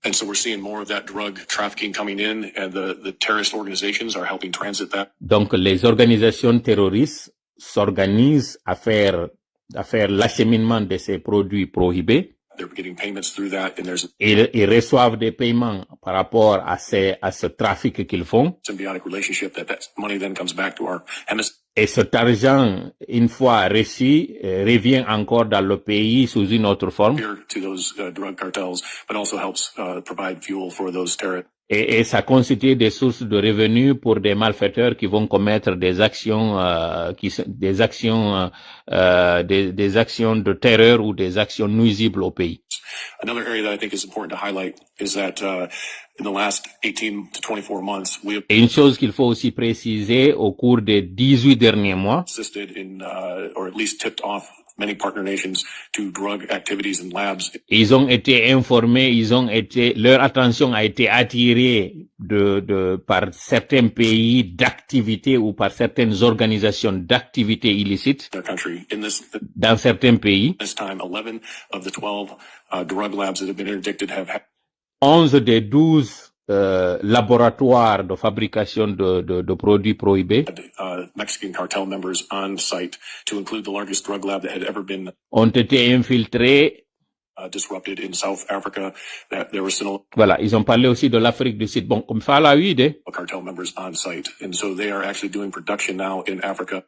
And so we're seeing more of that drug trafficking coming in, and the, the terrorist organizations are helping transit that. Donc, les organisations terroristes s'organisent à faire, à faire l'acheminement de ces produits prohibés. They're getting payments through that, and there's... Et ils reçoivent des paiements par rapport à, ces, à ce trafic qu'ils font. Symbiotic relationship that that money then comes back to our hemisphere. Et cet argent, une fois reçu, euh, revient encore dans le pays sous une autre forme. To those, uh, drug cartels, but also helps, uh, provide fuel for those terror- Et, et ça constitue des sources de revenus pour des malfaiteurs qui vont commettre des actions, euh, qui sont des actions, euh, euh, des, des actions de terreur ou des actions nuisibles au pays. Another area that I think is important to highlight is that, uh, in the last eighteen to twenty-four months, we have... Et une chose qu'il faut aussi préciser, au cours des dix-huit derniers mois, assisted in, uh, or at least tipped off many partner nations to drug activities and labs. Ils ont été informés, ils ont été, leur attention a été attirée de, de, par certains pays d'activités ou par certaines organisations d'activités illicites. Their country. In this, dans certains pays. This time, eleven of the twelve, uh, drug labs that have been interdicted have had... Onze des douze, euh, laboratoires de fabrication de, de, de produits prohibés, uh, Mexican cartel members on site, to include the largest drug lab that had ever been... ont été infiltrés. Uh, disrupted in South Africa. That there was still... Voilà, ils ont parlé aussi de l'Afrique du Sud. Bon, comme ça, là, oui, des... cartel members on site. And so they are actually doing production now in Africa,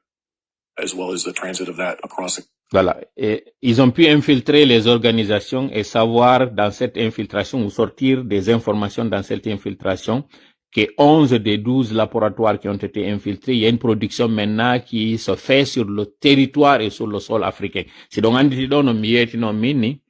as well as the transit of that across the... Voilà. Et ils ont pu infiltrer les organisations et savoir dans cette infiltration ou sortir des informations dans cette infiltration que onze des douze laboratoires qui ont été infiltrés, il y a une production maintenant qui se fait sur le territoire et sur le sol africain. Si ɗon annditi ɗo no mi yeetino min ni,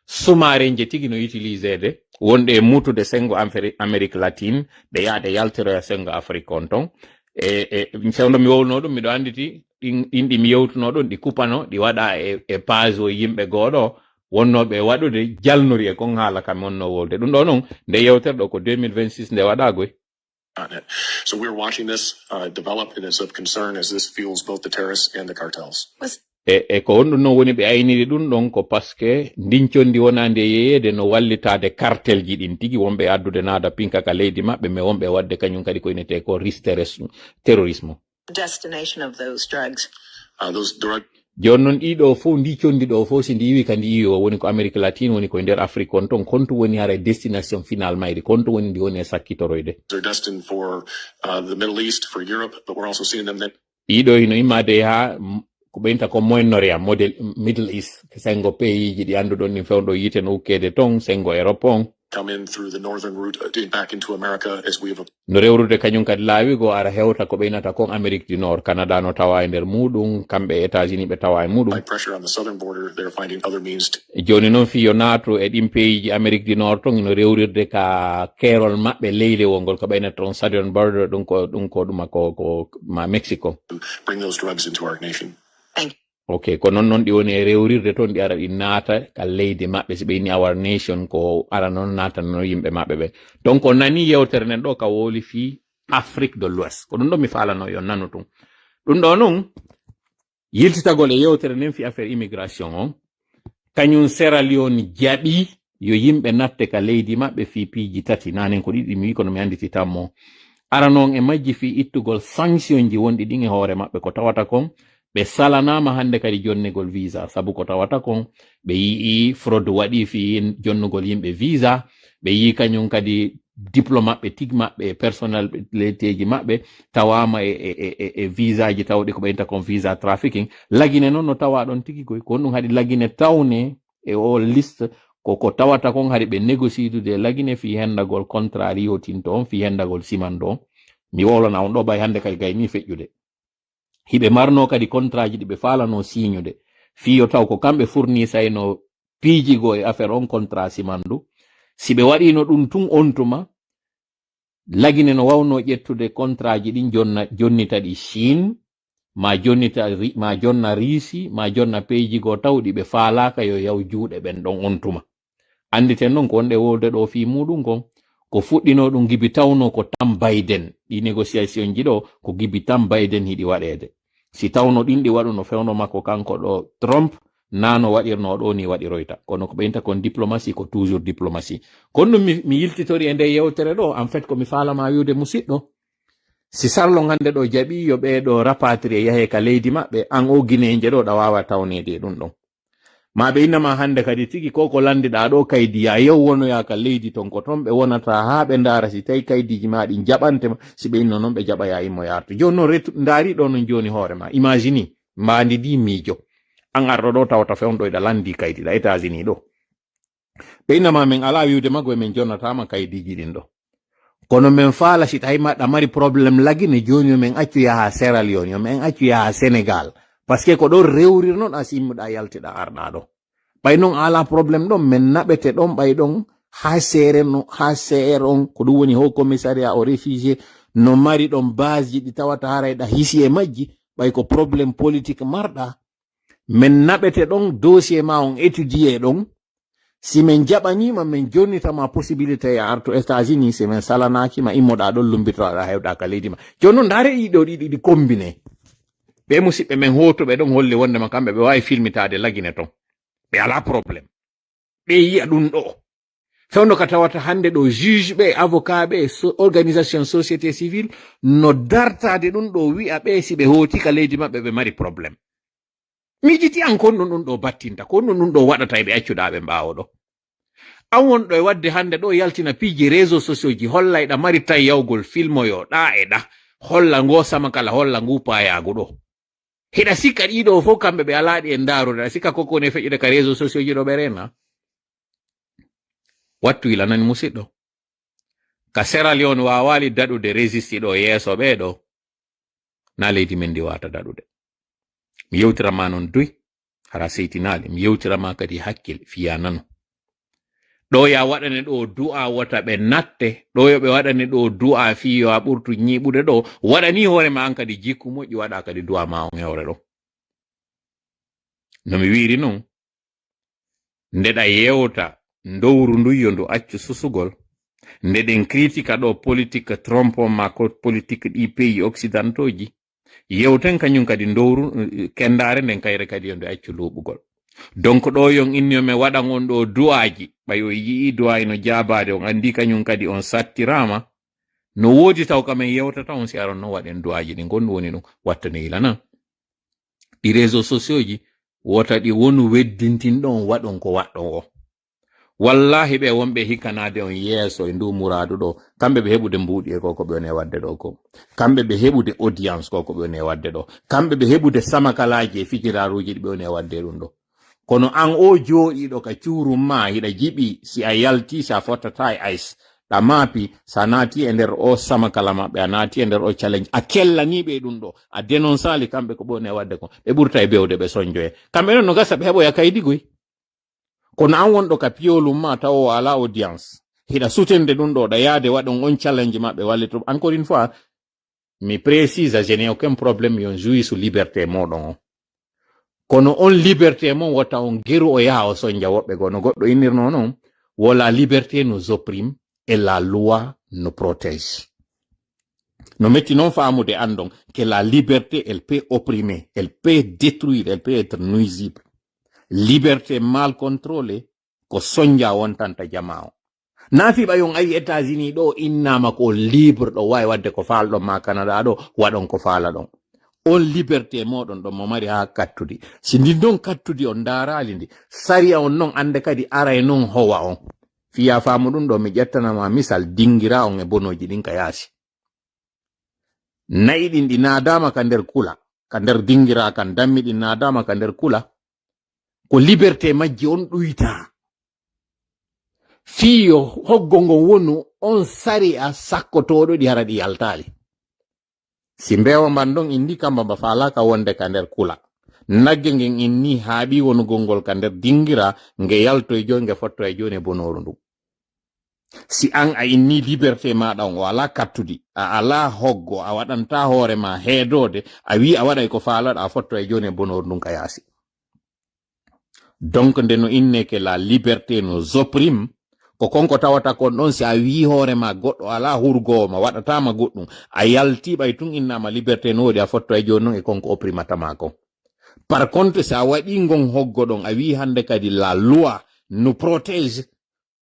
sumarenje tigi no utilisede, wonde e mutude sengo Ameri-, Amérique latine, ɓe yaade yaltiroya sengo Afrique on ton. E, e, fewndo mi wowno ɗum, miɗo annditi ɗin, ɗin ɗi mi yewtuno ɗon, ɗi kupano, ɗi waɗa e, e page o yimɓe gooɗo, wonnooɓe waɗude jalnori e kon haala kam wonno wolde. Ɗum ɗo noon, nde yewtere ɗo ko deux mille vingt-six nde waɗa goy. Continent. So we're watching this, uh, develop, and it's of concern as this fuels both the terrorists and the cartels. E, e ko honɗum noon woni ɓe ayniri ɗum ɗon? Ko parce que ndin conndi wonaandi e yeeyeede no wallitaade cartelji ɗin tigi, wonɓe addude naada pinka ka leydi maɓɓe, mais wonɓe waɗde kañum kadi ko inetee ko riche terrorisme. Destination of those drugs. Uh, those drug Jooni noon, ɗiɗo fof, ndi conndi ɗo fof, si ndi iwi ka ndi iwi o, woni ko Amérique latine, woni ko e nder Afrique on ton, kontu woni hara destination final mayri, kontu woni ndi woni e sakkitoroyde. They're destined for, uh, the Middle East, for Europe, but we're also seeing them then. Ɗiɗo hino immaade haa, mm, ko ɓeynta ko Moyen Orient, model Middle East, sengo pays ji ɗi annduɗon ɗin fewndo yiite no ukkeede ton, sengo Europe on. Come in through the northern route, uh, in, back into America as we have a No rewrude kañum kadi laawi go ara hewta ko ɓeynata kon Amérique du Nord, Canada no tawa e nder muɗum, kamɓe États-Unis ɓe tawa e muɗum. High pressure on the southern border, they're finding other means to Jooni noon, fii yo naatu e ɗin pays ji Amérique du Nord ton, ino rewrirde ka keerol maɓɓe leylewol ngol, ko ɓeynata on southern border, ɗum ko, ɗum ko ɗuma ko, ko ma Mexico. Bring those drugs into our nation. Ok, ko noon noon ɗi woni e rewrirde toon, ɗi ara ɗi naata ka leydi maɓɓe, si ɓe inni our nation, ko ara noon naatana noon yimɓe maɓɓe ɓe. Donc, o nani yewtere nden ɗo ka woli fii Afrique de l'Ouest. Ko ɗum ɗo mi faalano yo nanu tun. Ɗum ɗo noon, yiltitagol e yewtere nden fii affaire immigration on, kañum Sierra Leone jaɓi yo yimɓe natte ka leydi maɓɓe fii piiji tati. Nanen ko ɗiɗi mi wi kono mi annditi tammo. Ara noon e majji fii ittugol sanction ji wonɗi ɗin e hoore maɓɓe. Ko tawata kon, ɓe salanaama hannde kadi jonnegol visa, sabu ko tawata kon, ɓe yi'i fraude waɗi fii jonnugol yimɓe visa, ɓe yi'i kañum kadi diplôme maɓɓe, tig maɓɓe, e personnalité ji maɓɓe tawaama e, e, e, e, e visa ji tawɗi ko ɓeynta kon visa trafficking. Lagine noon no tawa ɗon tigi koy, ko honɗum haɗi Lagine tawne e o liste? Ko, ko tawata kon haɗi ɓe négocier dude e Lagine fii hendagol contrat riyotinto on, fii hendagol simando on. Mi wowlana on ɗo, ɓay hannde kay gayni feƴƴude. Hiɓe marno kadi contrat ji ɗi ɓe faalano signude. Fii yo taw ko kamɓe fournisayno piiji goo e affaire on contrat simandu. Si ɓe waɗino ɗum tun on tuma, Lagine no wawno ƴettude contrat ji ɗin jonna, jonnita ɗi Chine, ma jonnita Ri-, ma jonna Riisi, ma jonna peeji goo tawɗi ɓe faalaaka yo yaw juuɗe ɓen ɗon on tuma. Annditen non ko wonɗe wolde ɗo fii muɗum kon, ko fuɗɗino ɗum gibi tawno ko tan Biden. Ɗi négociation ji ɗo ko gibi tan Biden hiɗi waɗeede. Si tawno ɗin ɗi waɗuno fewndo makko kanko ɗo Trump, naa no waɗirno ɗo ni waɗiroyta. Kono ko ɓeynta kon diplomatie, ko toujours diplomatie. Kono ɗum mi, mi yiltitori e nde yewtere ɗo, en fait, ko mi faalama wi'ude, musiɗɗo. Si Sarlo hannde ɗo jaɓi yo ɓee ɗo rapatrier yahe ka leydi maɓɓe, an o Guinéenje ɗo, ɗa waawa tawneede e ɗum ɗon. Ma ɓe innama hannde kadi tigi ko ko lanndiɗaa ɗo kaydi, ya yew wonoya ka leydi ton, ko ton ɓe wonata haa ɓe ndaara si tawi kaydiiji ma ɗin jaɓante ma, si ɓe inno noon ɓe jaɓaya immo yartu. Jooni noon retu, ndaari ɗo noon jooni hoore ma, imagine, mbaandi ndi miijo. An arɗo ɗo tawata fewndo ɗa lanndi kaydi ɗa États-Unis ɗo. Ɓe innama men alaa wi'ude maggo e men jonnataama kaydiiji ɗin ɗo. Kono men faala si tawi maɗa mari problème Lagine, jooni yo men accu yaha Sierra Leone, yo men accu yaha Sénégal. Parce que ko ɗon rewrir non a simmuɗa yaltiɗa arɗa ɗo. Ɓay non alaa problème ɗon, men naɓete ɗon ɓay ɗon haa seere no, haa seere on, ko ɗum woni Haut Commissariat aux Réfugiés, no mari ɗon base ji ɗi tawata haray ɗa hisi e majji, ɓay ko problème politique marɗa. Men naɓete ɗon, dossier ma on étudier ɗon. Si men jaɓaniima, men jonnitama possibilité ya artu États-Unis, si men salanaaki ma, immoɗa ɗon, lumbitoɗa hewɗa ka leydi ma. Jooni non, ndaare ɗiɗo ɗiɗi ɗi combine. Ɓe musiɓɓe men hootuɓe ɗon holli wondema kamɓe ɓe waawi filmitaade Lagine ton. Ɓe alaa problème. Ɓe yi'a ɗum ɗo. Fewndo ka tawata hannde ɗo juge ɓe, avocat ɓe, so-, organisation société civile no dartaade ɗum ɗo, wi'a ɓe si ɓe hooti ka leydi maɓɓe ɓe mari problème. Miijiti an ko honɗum ɗum ɗo battinta, ko honɗum ɗum ɗo waɗata e ɓe accuɗa ɓe ɓaawo ɗo. An wonɗo e waɗde hannde ɗo yaltina piiji réseaux sociaux ji, holla eɗa mari tan yawgol filmoyo ɗa e ɗa, holla ngo sama kala, holla ngu paayaagu ɗo. Hiɗa sikka ɗiɗo fof kamɓe ɓe alaa ɗi e ndaarude, aɗa sikka ko koni e feƴƴude ka réseaux sociaux ji ɗo ɓe reena? Wattu ila nani musiɗɗo. Ka Sierra Leone waawaali daɗude résisti ɗo yeeso ɓee ɗo, na leydi men ndi waata daɗude. Mi yewtira ma noon duy, hara seytinaali, mi yewtira ma kadi hakkil, fiya nano. Ɗo ya waɗane ɗo du'a wota ɓe natte, ɗo yo ɓe waɗane ɗo du'a fii yo a ɓurtu ñiiɓude ɗo, waɗani hoore ma an kadi jikku moƴƴi, waɗa kadi du'a ma on hewre ɗo. No mi wi'iri noon, nde ɗa yewta ndowru ndu yo ndu accu susugol, nde ɗen kritika ɗo politique Trump on ma ko politique ɗi pays occidentaux ji, yewten kañum kadi ndowru, eh, kendaare nden kayre kadi yo nde accu luuɓugol. Donc ɗo yon inni yo men waɗan on ɗo du'aaji, ɓay o yi'i du'aaji no jaabaade, on anndi kañum kadi on sattiraama, no woodi taw ka men yewtata on si aron no waɗen du'aaji ɗin, ko ɗum woni ɗum, watta ne yilanan. Ɗi réseaux sociaux ji, wota ɗi wonu weddintinɗo on waɗon ko waɗɗon o. Wallaahi ɓe wonɓe hikkanaade on yeeso e ndu muraadu ɗo, kamɓe ɓe heɓude mbuuɗi e ko ko ɓe woni e waɗde ɗo ko. Kamɓe ɓe heɓude audience ko ko ɓe woni e waɗde ɗo. Kamɓe ɓe heɓude samakalaaji e fijiraaruuji ɗi ɓe woni e waɗde ɗum ɗo. Kono an o jooɗiiɗo ka cuurum ma, hiɗa jiɓi si a yalti, si a fottata e ice. Ɗa maapi, si a naati e nder o samakala maɓɓe, a naati e nder o challenge, a kellanii ɓe ɗum ɗo, a dénonçaali kamɓe ko ɓe woni e waɗde kon. Ɓe ɓurta e bewde ɓe sonjoye. Kamɓe noon no gasa ɓe heɓoya kaydi goy. Kono an wonɗo ka piyolum ma taw o alaa audience. Hiɗa sutende ɗum ɗo, ɗa yaade waɗon on challenge maɓɓe wallitum. Encore une fois, mi précise, je n'ai aucun problème, yo on jouisse liberté moɗon on. Kono on liberté mon wota on geru o yaha o sonja woɓɓe goo. No goɗɗo innirno noon, wo la liberté nous opprime et la loi nous protège. No metti noon faamude anndon que la liberté, elle peut opprimer, elle peut détruire, elle peut être nuisible. Liberté mal contrôlée, ko sonja wontanta jamaa o. Na fii ɓay on ayi États-Unis ɗo innaama ko on libre ɗo waawi waɗde ko faalɗon ma Canada ɗo, waɗon ko faalaɗon. On liberté moɗon ɗon mo mari haa kattudi. Si ndin ɗon kattudi on ndaaraali ndi, sariya on non annde kadi aray non howa on. Fiya faamu ɗum ɗo mi ƴettana ma misal dingira on e bonooji ɗin ka yaasi. Na'i ɗin ɗi naadaama ka nder kula, ka nder dingira kan dammi ɗin naadaama ka nder kula. Ko liberté majji on ɗuyta. Fii yo hoggo ngon wonu on sariya sakkotooɗo ɗi hara ɗi yaltaali. Si mbeewa mban ɗon indi kamba mba faalaaka wonde ka nder kula. Nagge ngen inni haaɓi wonugol ngol ka nder dingira nge yaltoy jooni nge fottoy jooni e bonooru ndu. Si an a inni liberté maɗa on o alaa kattudi, a alaa hoggo, a waɗanta hoore ma heedoode, a wi'i a waɗay ko faalaɗa, a fottoy jooni e bonooru ndun ka yaasi. Donc nde no inne que la liberté nous opprime, ko kon ko tawata kon ɗon si a wi'i hoore ma goɗɗo alaa hurgoowo ma, waɗataa ma goɗɗum, a yalti ɓay tun innaama liberté no woodi, a fottoy jooni non e kon ko opprimata ma kon. Par contre, si a waɗi ngon hoggo ɗon, a wi'i hannde kadi la loi nous protège,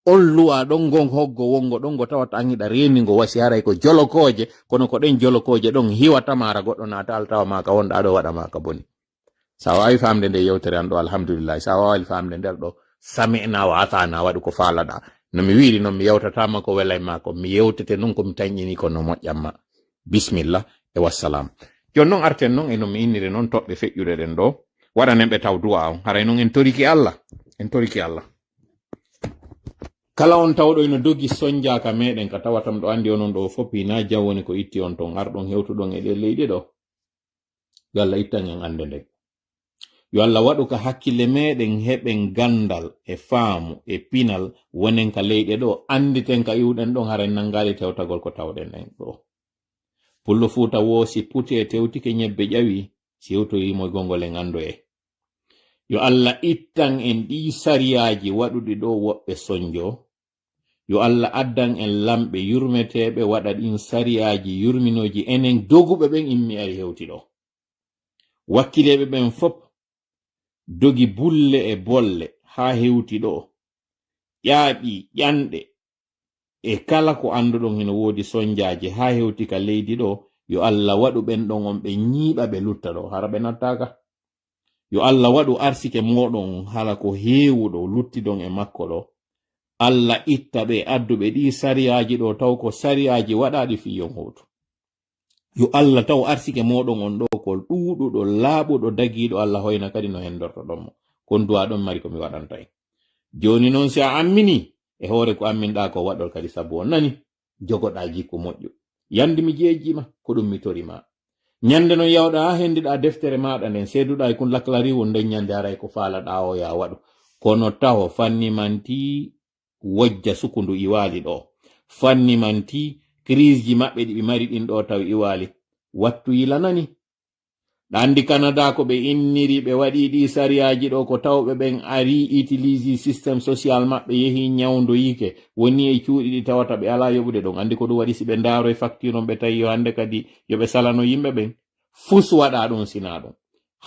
on luwa ɗon ngon hoggo wongo ɗon ngo tawata an hiɗa reeni ngo wasi haray ko jolokooje, kono ko ɗen jolokooje ɗon hiwata ma hara goɗɗo naata altawa ma ka wonɗa ɗo waɗa ma ka boni. Sa waawi faamde nde yewtere an ɗo, alhamdulillahi. Sa waawi faamde nder ɗo, sami'na wa ata'na, waɗu ko faalaɗa. No mi wi'iri noon, mi yewtata ma ko welay ma ko, mi yewtete noon ko mi tañƴini ko no moƴƴan ma. Bismillah e wassalam. Jooni noon arten noon e no mi inniri noon toɓɓe feƴƴuɗe ɗen ɗo. Waɗanen ɓe taw du'a on. Haray noon en toriki Allah. En toriki Allah. Kala on tawɗo ino dogi sonja ka meɗen ka tawata mɗo anndi onon ɗo fof hina jam woni ko itti on ton arɗon hewtuɗon e ɗe leyɗe ɗo. Yo Allah ittan en annde nden. Yo Allah waɗu ka hakkille meɗen heɓen ganndal e faamu e pinal wonen ka leyɗe ɗo annditen ka iwɗen ɗon hara en nanngaali tewtagol ko tawɗen en ɗo. Pullo Fuuta woo si putee tewtike ñebbe ƴawi si hewtoyii mo e gonngol en anndoyee. Yo Allah ittan en ɗii sariyaaji waɗuɗi ɗo woɓɓe sonjo. Yo Allah addan en lamɓe yurmeteeɓe waɗa ɗin sariyaaji yurminooji enen doguɓe ɓen immi ari hewti ɗo. Wakkileeɓe ɓen fop dogi bulle e bolle haa hewti ɗo. Ƴaaɓi ƴanɗe e kala ko annduɗon hino woodi sonjaaji haa hewti ka leydi ɗo, yo Allah waɗu ɓen ɗon on ɓe ñiiɓa ɓe lutta ɗo, hara ɓe nattaaka. Yo Allah waɗu arsike mooɗon hala ko heewuɗo luttidon e makko ɗo. Allah itta ɓe adduɓe ɗii sariyaaji ɗo taw ko sariyaaji waɗaaɗi fii yon hootu. Yo Allah taw arsike mooɗon on ɗo ko ɗuuɗuɗo, laaɓuɗo, dagiiɗo, Allah hoyna kadi no hendortoɗon mo. Kon du'a ɗon mari ko mi waɗanta en. Jooni non si a ammini e hoore ko amminɗaa ko waɗol kadi sabu on nani. jogoɗaa jikku moƴƴo. Yandi mi jeejii ma, ko ɗum mi tori ma. Ñande non yawɗa haa henndiɗaa deftere maaɗa nden, seeduɗaa e kun laklariwol nden, ñande haray ko faalaɗaa o ya waɗu. Kono taho fanni manti wojja sukundu iwaali ɗo. Fanni manti crise ji maɓɓe ɗi ɓe mari ɗin ɗo taw iwaali. Wattu yila nani. Ɗa anndi Canada ko ɓe inniri, ɓe waɗi ɗi sariyaaji ɗo, ko tawɓe ɓen ari utilise système social maɓɓe, yehi ñawndoyike, woni e cuuɗi ɗi tawata ɓe alaa yoɓude ɗon. Anndi ko ɗum waɗi si ɓe ndaaro e facture on, ɓe tawi yo hannde kadi yo ɓe salano yimɓe ɓen. Fus waɗa ɗum sina ɗum.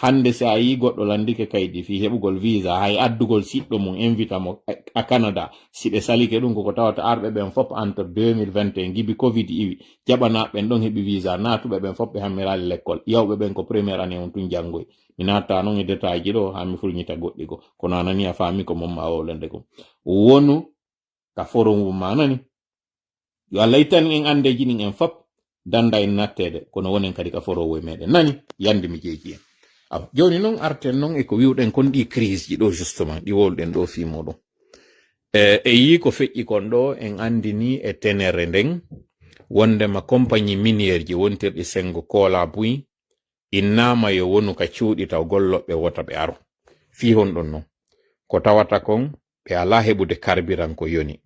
Hannde si a yii goɗɗo lanndike kaydi fii heɓugol visa, hay addugol siɗɗo mum, invita mo a, a Canada, si ɓe salike ɗum, koko tawata arɓe ɓen fof entre deux mille vingt et un, gibi covid iwi, jaɓanaaɓe ɓen ɗon heɓi visa, naatuɓe ɓen fof ɓe hammiraali lekkol, yawɓe ɓen ko première année on tun janngoy. Mi natta non e détail ji ɗo, haa mi furñita goɗɗi goo. Kono a nani a faami ko mon ma wowlande kon. Wonu ka forum ma nani. Yo Allah ittan en anndeeji ɗin en fop, dannda en natteede, kono wonen kadi ka forowo e meɗen. Nani, yandi mi jeeji en. Awa, jooni non arten non e ko wiwɗen kon ɗi crise ji ɗo justement, ɗi wowluɗen ɗo fii muɗum. E, e yii ko feƴƴi kon ɗo, en anndini e tenere nden, wondema compagnie minière ji wontirɗi Sengo Koola Buy, innaama yo wonu ka cuuɗi taw gollooɓe wota ɓe aro. Fii honɗun non? Ko tawata kon, ɓe alaa heɓude carburant ko yoni.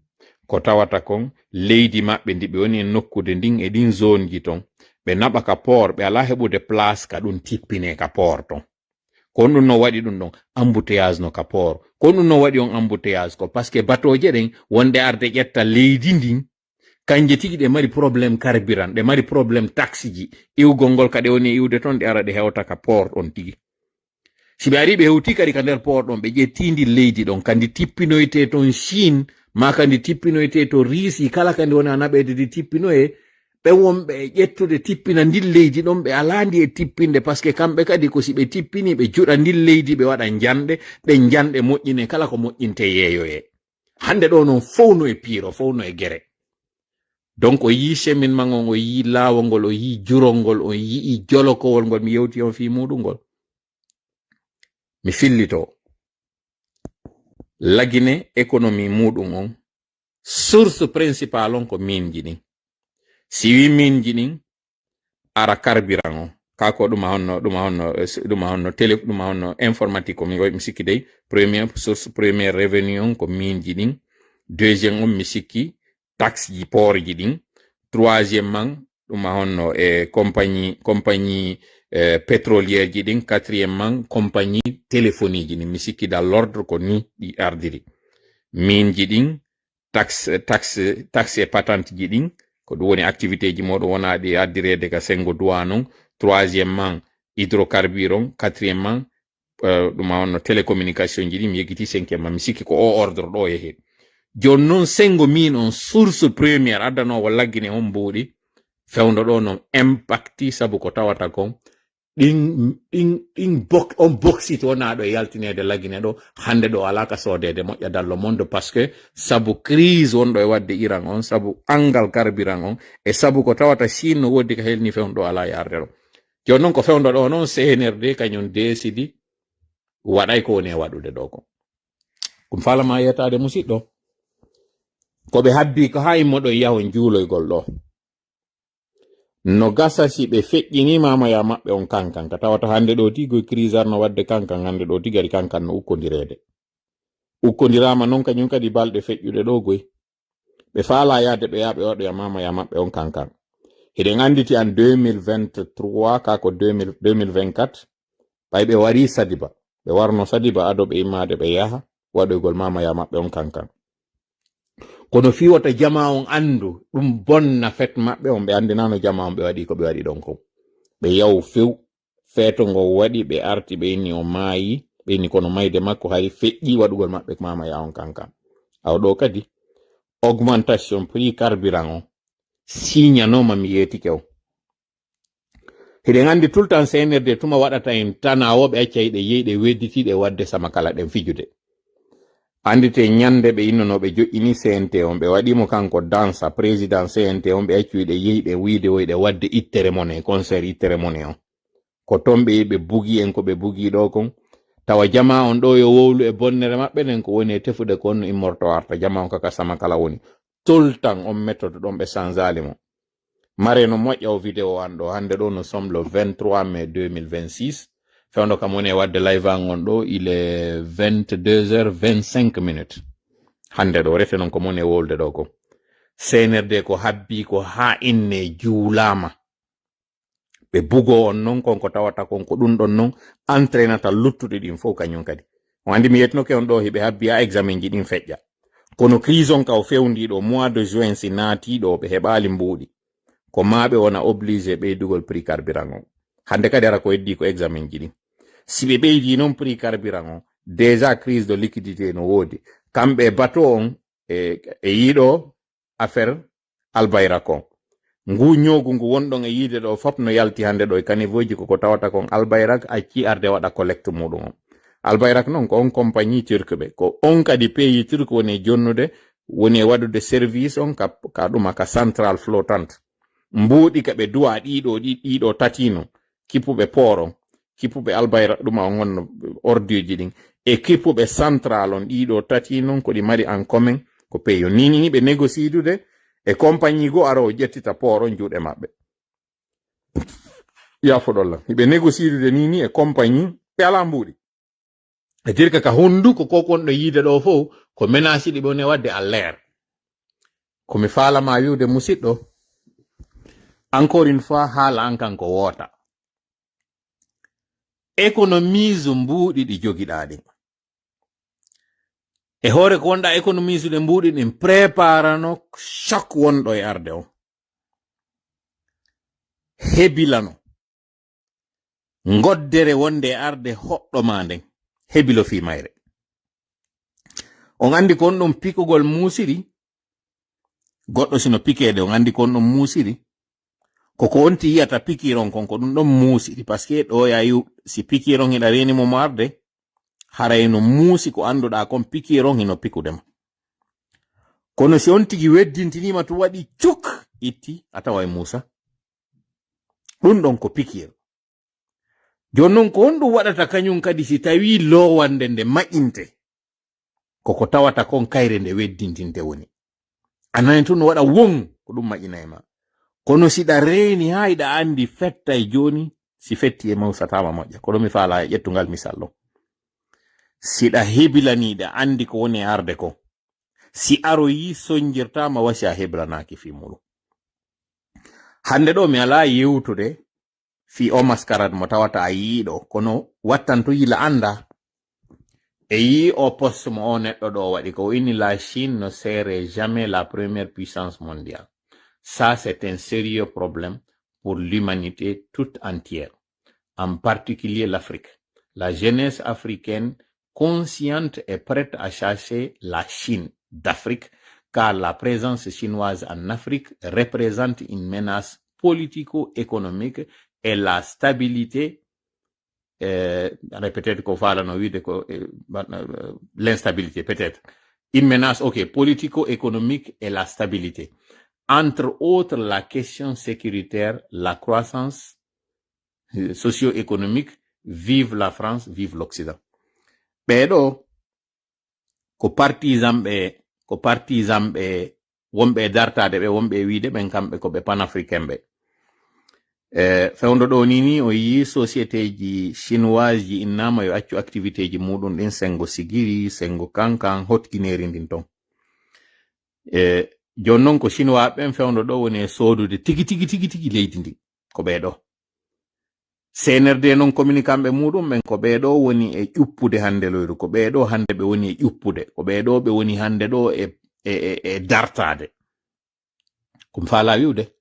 Ko tawata kon, leydi maɓɓe ndi ɓe woni e nokkude ndin e ɗin zone ji ton, ɓe naɓa ka port, ɓe alaa heɓude place ka ɗum tippine ka port ton. Ko honɗun no waɗi ɗum ɗon? Embouteillage no ka port. Ko honɗun no waɗi on embouteillage? Ko parce que batooje ɗen wonde arde ƴetta leydi ndin, kanje tigi ɗe mari problème carburant, ɗe mari problème taxe ji. Iwgol ngol ka ɗe woni e iwde ton, ɗe ara ɗe hewta ka port on tigi. Si ɓe ari ɓe hewti kadi ka nder port ɗon, ɓe ƴetti ndi leydi ɗon, kandi tippinoyte ton Chine, ma kandi tippinoyte to Russie, kala kandi woni a naɓeede ndi tippinoye, ɓen wonɓe e ƴettude tippina ndin leydi ɗon, ɓe alaa ndi e tippinde, parce que kamɓe kadi ko si ɓe tippini, ɓe juɗa ndin leydi, ɓe waɗa njanɗe, ɗen njanɗe moƴƴine, kala ko moƴƴinte yeeyoye. Hannde ɗo non fow no e piiro, fow no e gere. Donc o yii cheminement on, o yii laawol ngol, o yii jurol ngol, o yii jolokowol ngol, mi yewti on fii muɗum ngol. Mi fillito. Lagine économie muɗum on, source principale on ko miin ji ɗin. Si wi miin ji ɗin, ara carburant on. Ka ko ɗum a honno, ɗum a honno, eh, s-, ɗum a honno télé, ɗum a honno informatique ko mi, mi sikki dey. Première source, première revenu on ko miin ji ɗin. Deuxième on mi sikki taxe ji port ji ɗin. Troisième man, ɗum a honno e compagnie, compagnie, eh, pétrolière ji ɗin. Quatrième man, compagnie téléphonie ji ɗin. Mi sikki dans l'ordre ko ni ɗi ardiri. Miin ji ɗin, taxe, taxe, taxe e patente ji ɗin, ko ɗum woni activité ji muɗum wona ɗi addireede ka sengo douane on. Troisième man, hydrocarbure on. Quatrième man, eh, ɗum a honno télécommunication ji ɗin. Mi yeggiti cinquième man, mi sikki ko o ordre ɗo yehi. Jooni non sengo miin on source première addanoowo laggine on mbuuɗi, fewndo ɗo non impacti sabu ko tawata kon ɗin, ɗin, ɗin bok-, on bauxite wonaa ɗo e yaltineede lagine ɗo, hannde ɗo alaa ka soodeede moƴƴa dans le monde, parce que sabu crise wonɗo e waɗde Iran on, sabu anngal carburant on, e sabu ko tawata Chine no woodi ka helni fewndo ɗo alaa yaarde ɗo. Jooni non ko fewndo ɗo non C N R D kañum deesidi waɗay ko woni e waɗude ɗo ko. Ɗum faalama yeetaade musiɗɗo. Ko ɓe habbi ko haa immoɗon yahon juuloygol ɗo. No gasa si ɓe feƴƴini mamaya maɓɓe on kankan, ka tawata hannde ɗo tigi goy crise arno waɗde kankan, hannde ɗo tigi ari kankan no ukkondireede. Ukkondiraama non kañum kadi balɗe feƴƴuɗe ɗo goy. Ɓe faalaa yahde ɓe yaha ɓe waɗoya mamaya maɓɓe on kankan. Hiɗen annditi an deux mille vingt-trois, ka ko deux mille, deux mille vingt-quatre, ɓay ɓe warii Sadiba. Ɓe warno Sadiba ado ɓe immaade ɓe yaha waɗoygol mamaya maɓɓe on kankan. Kono fii wota jamaa on anndu, ɗum bonna fet maɓɓe on, ɓe anndinaano jamaa on ɓe waɗi ko ɓe waɗi ɗon kon. Ɓe yaw few, feeto ngo waɗi, ɓe arti, ɓe inni o maayi, ɓe inni kono mayde makko hari feƴƴi waɗugol maɓɓe mamaya on kankan. Awa ɗo kadi, augmentation prix carburant on, siñanooma mi yeetike on. Hiɗen anndi tout le temps C N R D tuma waɗata en tana o, ɓe acca hiɗe yehi ɗe wedditi ɗe waɗde sama kala ɗen fijude. Anndite ñande ɓe innono ɓe joƴƴini C N T on, ɓe waɗi mo kanko dansa, président C N T on, ɓe accu hiɗe yehi ɗe wiide o hiɗe waɗde ittere mone, concert ittere mone on. Ko ton ɓe yehi ɓe bugi en ko ɓe bugi ɗo kon. Tawa jamaa on ɗo yo wowlu e bonnere maɓɓe nden ko woni e tefude ko on no immorto arta. Jamaa on kaka sama kala woni. toltan on méthode ɗon ɓe sanzaali mo. Mare no moƴƴa o vidéo an ɗo. Hannde ɗo, nous sommes le vingt-trois mai deux mille vingt-six. Fewndo kam woni e waɗde live an on ɗo, il est vingt-deux heures vingt-cinq minutes. Hannde ɗo, rete noon ko mon e wolde ɗo ko. C N R D ko habbi ko haa inne juulaama. Ɓe bugo on noon, kon ko tawata kon ko ɗum ɗon noon entraînata luttuɗi ɗin fof kañum kadi. On anndi mi yetnoke on ɗo, hiɓe habbi a examen ji ɗin feƴƴa. Kono crise on ka o fewndi ɗo, mois de juin si naati ɗo, ɓe heɓaali mbuuɗi. Ko maa ɓe wona obligé ɓeydugol prix carburant on. Hannde kadi ara ko heddi ko examen ji ɗin. Si ɓe ɓeydi noon prix carburant on, déjà crise de liquidité no woodi. Kamɓe e bateau on e, e yiɗo affaire Albayrak on. Ngu ñoogu ngu wonɗon e yiide ɗo fop no yalti hannde ɗo e caniveau ji, ko ko tawata kon Albayrak acci arde waɗa collecte muɗum on. Albayrak noon ko on compagnie turque ɓe, ko on kadi pays turque woni e jonnude, woni e waɗude service on ka, ka ɗuma ka centrale flottante. Mbuuɗi ka ɓe duwa ɗiɗo, ɗi, ɗiɗo tati no, kippuɓe port on, kippuɓe Albayrak ɗuma on honno orduji ɗin, e kippuɓe centrale on ɗiɗo tati noon ko ɗi mari en commun ko pays on. Ni, ni, ni ɓe négocidude e compagnie goo ara o ƴettita port on juuɗe maɓɓe. Yafoɗon lan. Hiɓe négocidude ni, ni e compagnie ɓe alaa mbuuɗi. C'est-à-dire que ka hondu ko ko kon ɗo yiide ɗo fof ko menace ɗi ɓe woni waɗde à l'air. Ko mi faalama wiwde musidɗo, encore une fois, haala an kan ko woota. Économise mbuuɗi ɗi jogiɗaa ɗin. E hoore ko wonɗa économise ɗe mbuuɗi ɗin, préparano choc wonɗo e arde on. Hebilano. Ngoddere wonde e arde hoɗɗo ma nden. Hebilo fii mayre. On anndi ko on ɗon pikugol muusiri. Goɗɗo sino pikeede, on anndi ko on ɗon muusiri. Ko ko on ti yiyata pikiron kon, ko ɗum ɗon muusiri. Parce que ɗo ya yu, si pikiron hiɗa reeni mo mo arde, haray no muusi ko annduɗaa kon pikiron hino pikude ma. Kono si on tigi weddintiniima tun waɗi cuk, itti, a taway muusa. Ɗum ɗon ko pikir. Jooni non, ko honɗum waɗata kañum kadi si tawii loowannde nde maƴinte? Ko ko tawata kon kayre nde weddintinte woni. A nani tun no waɗa won, ko ɗum maƴina e ma. Kono si ɗa reeni haa hiɗa anndi fettay jooni, si fetti e mawsataama moƴƴa. Ko ɗum mi faalaa e ƴettungal misal ɗo. Si ɗa hebilanii ɗa anndi ko woni e arde ko. Si aroyii sonjirtaama wasi a hebilanaaki fii muɗum. Hannde ɗo mi alaa yewtude fii o mascarade mo tawata a yii ɗo, kono wattan tun yila annda. E yii o post mo o neɗɗo ɗo waɗi ko o inni: "La Chine ne serait jamais la première puissance mondiale. Ça, c'est un sérieux problème pour l'humanité toute entière, en particulier l'Afrique. La jeunesse africaine consciente et prête à chercher la Chine d'Afrique, car la présence chinoise en Afrique représente une menace politico-économique et la stabilité", eh, aɗa peut-être ko faalano wiide ko, eh, ba-, eh, l'instabilité peut-être. Une menace, ok, politico-économique et la stabilité. Entre autres, la question sécuritaire, la croissance, eh, socio-économique, vive la France, vive l'Occident. Ɓeeɗo ko partisan ɓe, ko partisan ɓe wonɓe e dartaade ɓe, wonɓe e wiide ɓen kamɓe ko ɓe panafricain ɓe. E, fewndo ɗo ni, ni o yii société ji chinoise ji innaama yo accu activité ji muɗum ɗin, Sengo Sigiri, Sengo Kankan, Haute Guinée ndin ton. E, jooni non ko chinois ɓen fewndo ɗo woni e soodude tigi, tigi, tigi, tigi leydi ndin. Ko ɓee ɗo. C N R D non communiquant ɓe muɗum ɓen ko ɓee ɗo woni e ƴuppude hannde loyru, ko ɓee ɗo hannde ɓe woni e ƴuppude, ko ɓee ɗo ɓe woni hannde ɗo e, e, e, e dartaade. Ko mi faalaa wi'ude.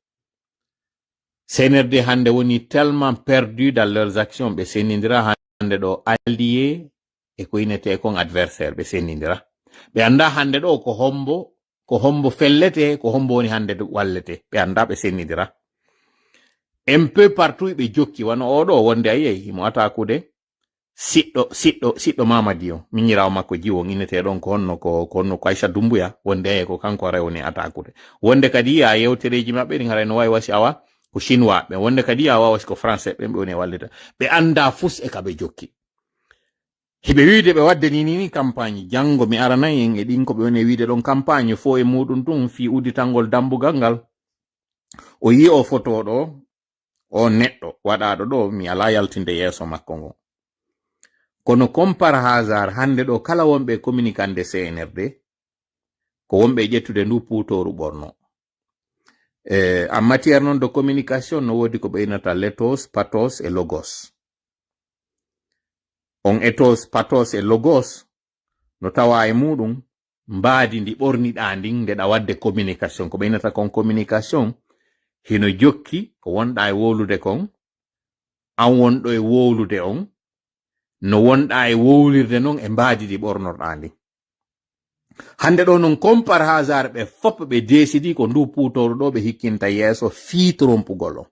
C N R D hannde woni tellement perdu dans leurs actions, ɓe sendindira hannde ɗo allié e ko inetee kon adversaire, ɓe sendindira. Ɓe anndaa hannde ɗo ko hombo, ko hombo fellete, ko hombo woni hannde ɗo wallete. Ɓe anndaa, ɓe sendindira. Un peu partout ɓe jokki, wano oo ɗo wonde a yi'ay himo atakude siɗɗo, siɗɗo, siɗɗo Mamadi on, miñiraawo makko jiwo, inetee ɗon ko honno ko, ko honno ko Aissa Doumbouya, wonde a yi'ay ko kanko haray woni atakude. Wonde kadi a yewtereeji maɓɓe ɗin haray no waawi wasi awa ko chinois ɓe. Wonde kadi a waawa wasi ko français ɓen ɓe woni e wallita. Ɓe anndaa fus e ka ɓe jokki. Hiɓe wiide ɓe waɗde ni ni campagne, janngo mi aranay en e ɗin ko ɓe woni e wiide ɗon campagne, fof e muɗum tun fii udditangol dambugal ngal. O yii o foto ɗo, o neɗɗo waɗaaɗo ɗo, mi alaa yaltinde yeeso makko ngon. Kono comme par hasard, hannde ɗo kala wonɓe e communicande C N R D, ko wonɓe e ƴettude ndu puutooru ɓorno. E, en matière noon de communication, no woodi ko ɓe innata lethos, pathos e logos. On ethos, pathos e logos no tawa e muɗum mbaadi ndi ɓorniɗaa ndin nde ɗa waɗde communication. Ko ɓe innata kon communication, hino jokki ko wonɗaa e wowlude kon, an wonɗo e wowlude on, no wonɗaa e wowlirde non e mbaadi ndi ɓornorɗaa ndin. Hannde ɗo non, comme par hasard, ɓe fof ɓe décidi ko ndu puutooru ɗo ɓe hikkinta yeeso fii trompugol on.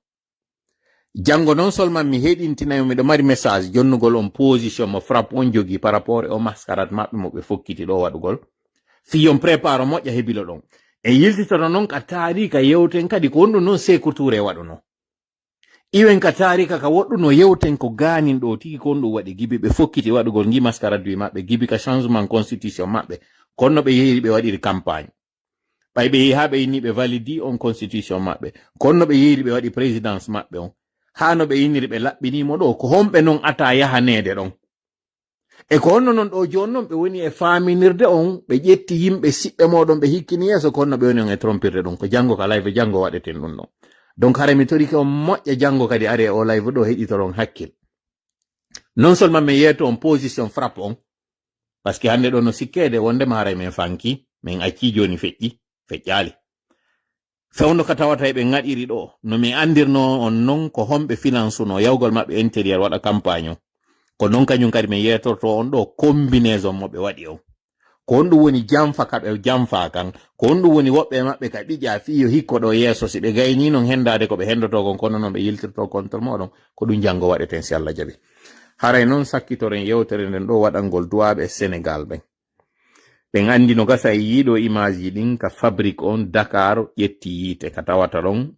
Janngo non seulement mi heɗintinay on, miɗo mari message jonnugol on position mo Frappe on jogii par rapport e o mascarade maɓɓe mo ɓe fokkiti ɗo waɗugol. Fii on prépare moƴƴa hebilo ɗon. E yiltitoto non ka taarika yewten kadi ko honɗum non Seeku Tuure waɗuno. Iwen ka taarika ka woɗɗuno yewten ko gaanin ɗo tigi ko honɗum waɗi Gibi ɓe fokkiti waɗugol ngi mascarade maɓɓe Gibi ka changement constitution maɓɓe. Kono no ɓe yehiri ɓe waɗiri campagne. Ɓay ɓe yehi haa ɓe inni ɓe validi on constitution maɓɓe. Kono no ɓe yehiri ɓe waɗi présidence maɓɓe on. Haa no ɓe inniri ɓe laɓɓinii mo ɗo. Ko honɓe non ata yahaneede ɗon? E ko honno non ɗo jooni non ɓe woni e faaminirde on, ɓe ƴetti yimɓe siɓɓe mooɗon ɓe hikkini yeeso, ko honno ɓe woni on e trompirde ɗum? Ko janngo ka live janngo waɗeten ɗum ɗon. Donc haray mi torike on moƴƴa janngo kadi are o live ɗo heɗitoron hakkil. Non seulement mi yeeto on position Frappe on, parce que hannde ɗo no sikkeede wondema haray min fanki, min acci jooni feƴƴi, feƴƴaali. Fewndo ka tawata eɓe ngaɗiri ɗo, no mi andirno on non ko honɓe finansuno yawgol maɓɓe intérieur waɗa campagne on. Ko non kañum kadi min yeetorto on ɗo combinaison mo ɓe waɗi on. Ko honɗum woni janfa ka ɓe janfa kan? Ko honɗum woni woɓɓe e maɓɓe ka ɓiƴa fii yo hikko ɗo yeeso si ɓe gayni non hendaade ko ɓe hendoto kon, kono non ɓe yiltirto contre moɗon? Ko ɗum janngo waɗeten si Allah jaɓi. Haray non sakkitoren yewtere nden ɗo waɗangol duwaaɓe Senegal ɓen. Ɓen anndi no gasa e yiiɗo image ji ɗin ka fabrique on Dakar ƴetti yiite ka tawata ɗon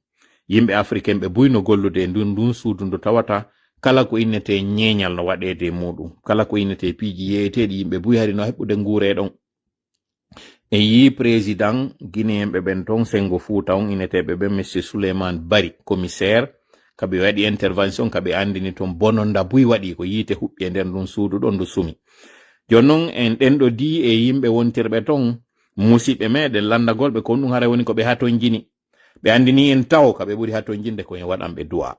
yimɓe africain ɓe buy no gollude e ndun, ndun suudu ndu tawata kala ko innete ñeeñal no waɗeede e muɗum, kala ko innete piiji yeeyeteeɗi yimɓe buy hari no heɓɓude nguure ɗon. En yii président guinéen ɓe ɓen ton Sengo Fouta on inneteeɓe ɓen Monsieur Souleymane Bari, commissaire, ka ɓe waɗi intervention, ka ɓe anndini ton bononda buy waɗi ko yiite huɓɓi e nder ndun suudu ɗon ndu sumi. Jooni non en ɗenɗodii e yimɓe wontirɓe ton, musiɓɓe meɗen lanndagol ɓe, ko ɗum haray woni ko ɓe hatonjini. Ɓe anndini en taw ka ɓe ɓuri hatonjinde ko en waɗan ɓe du'a.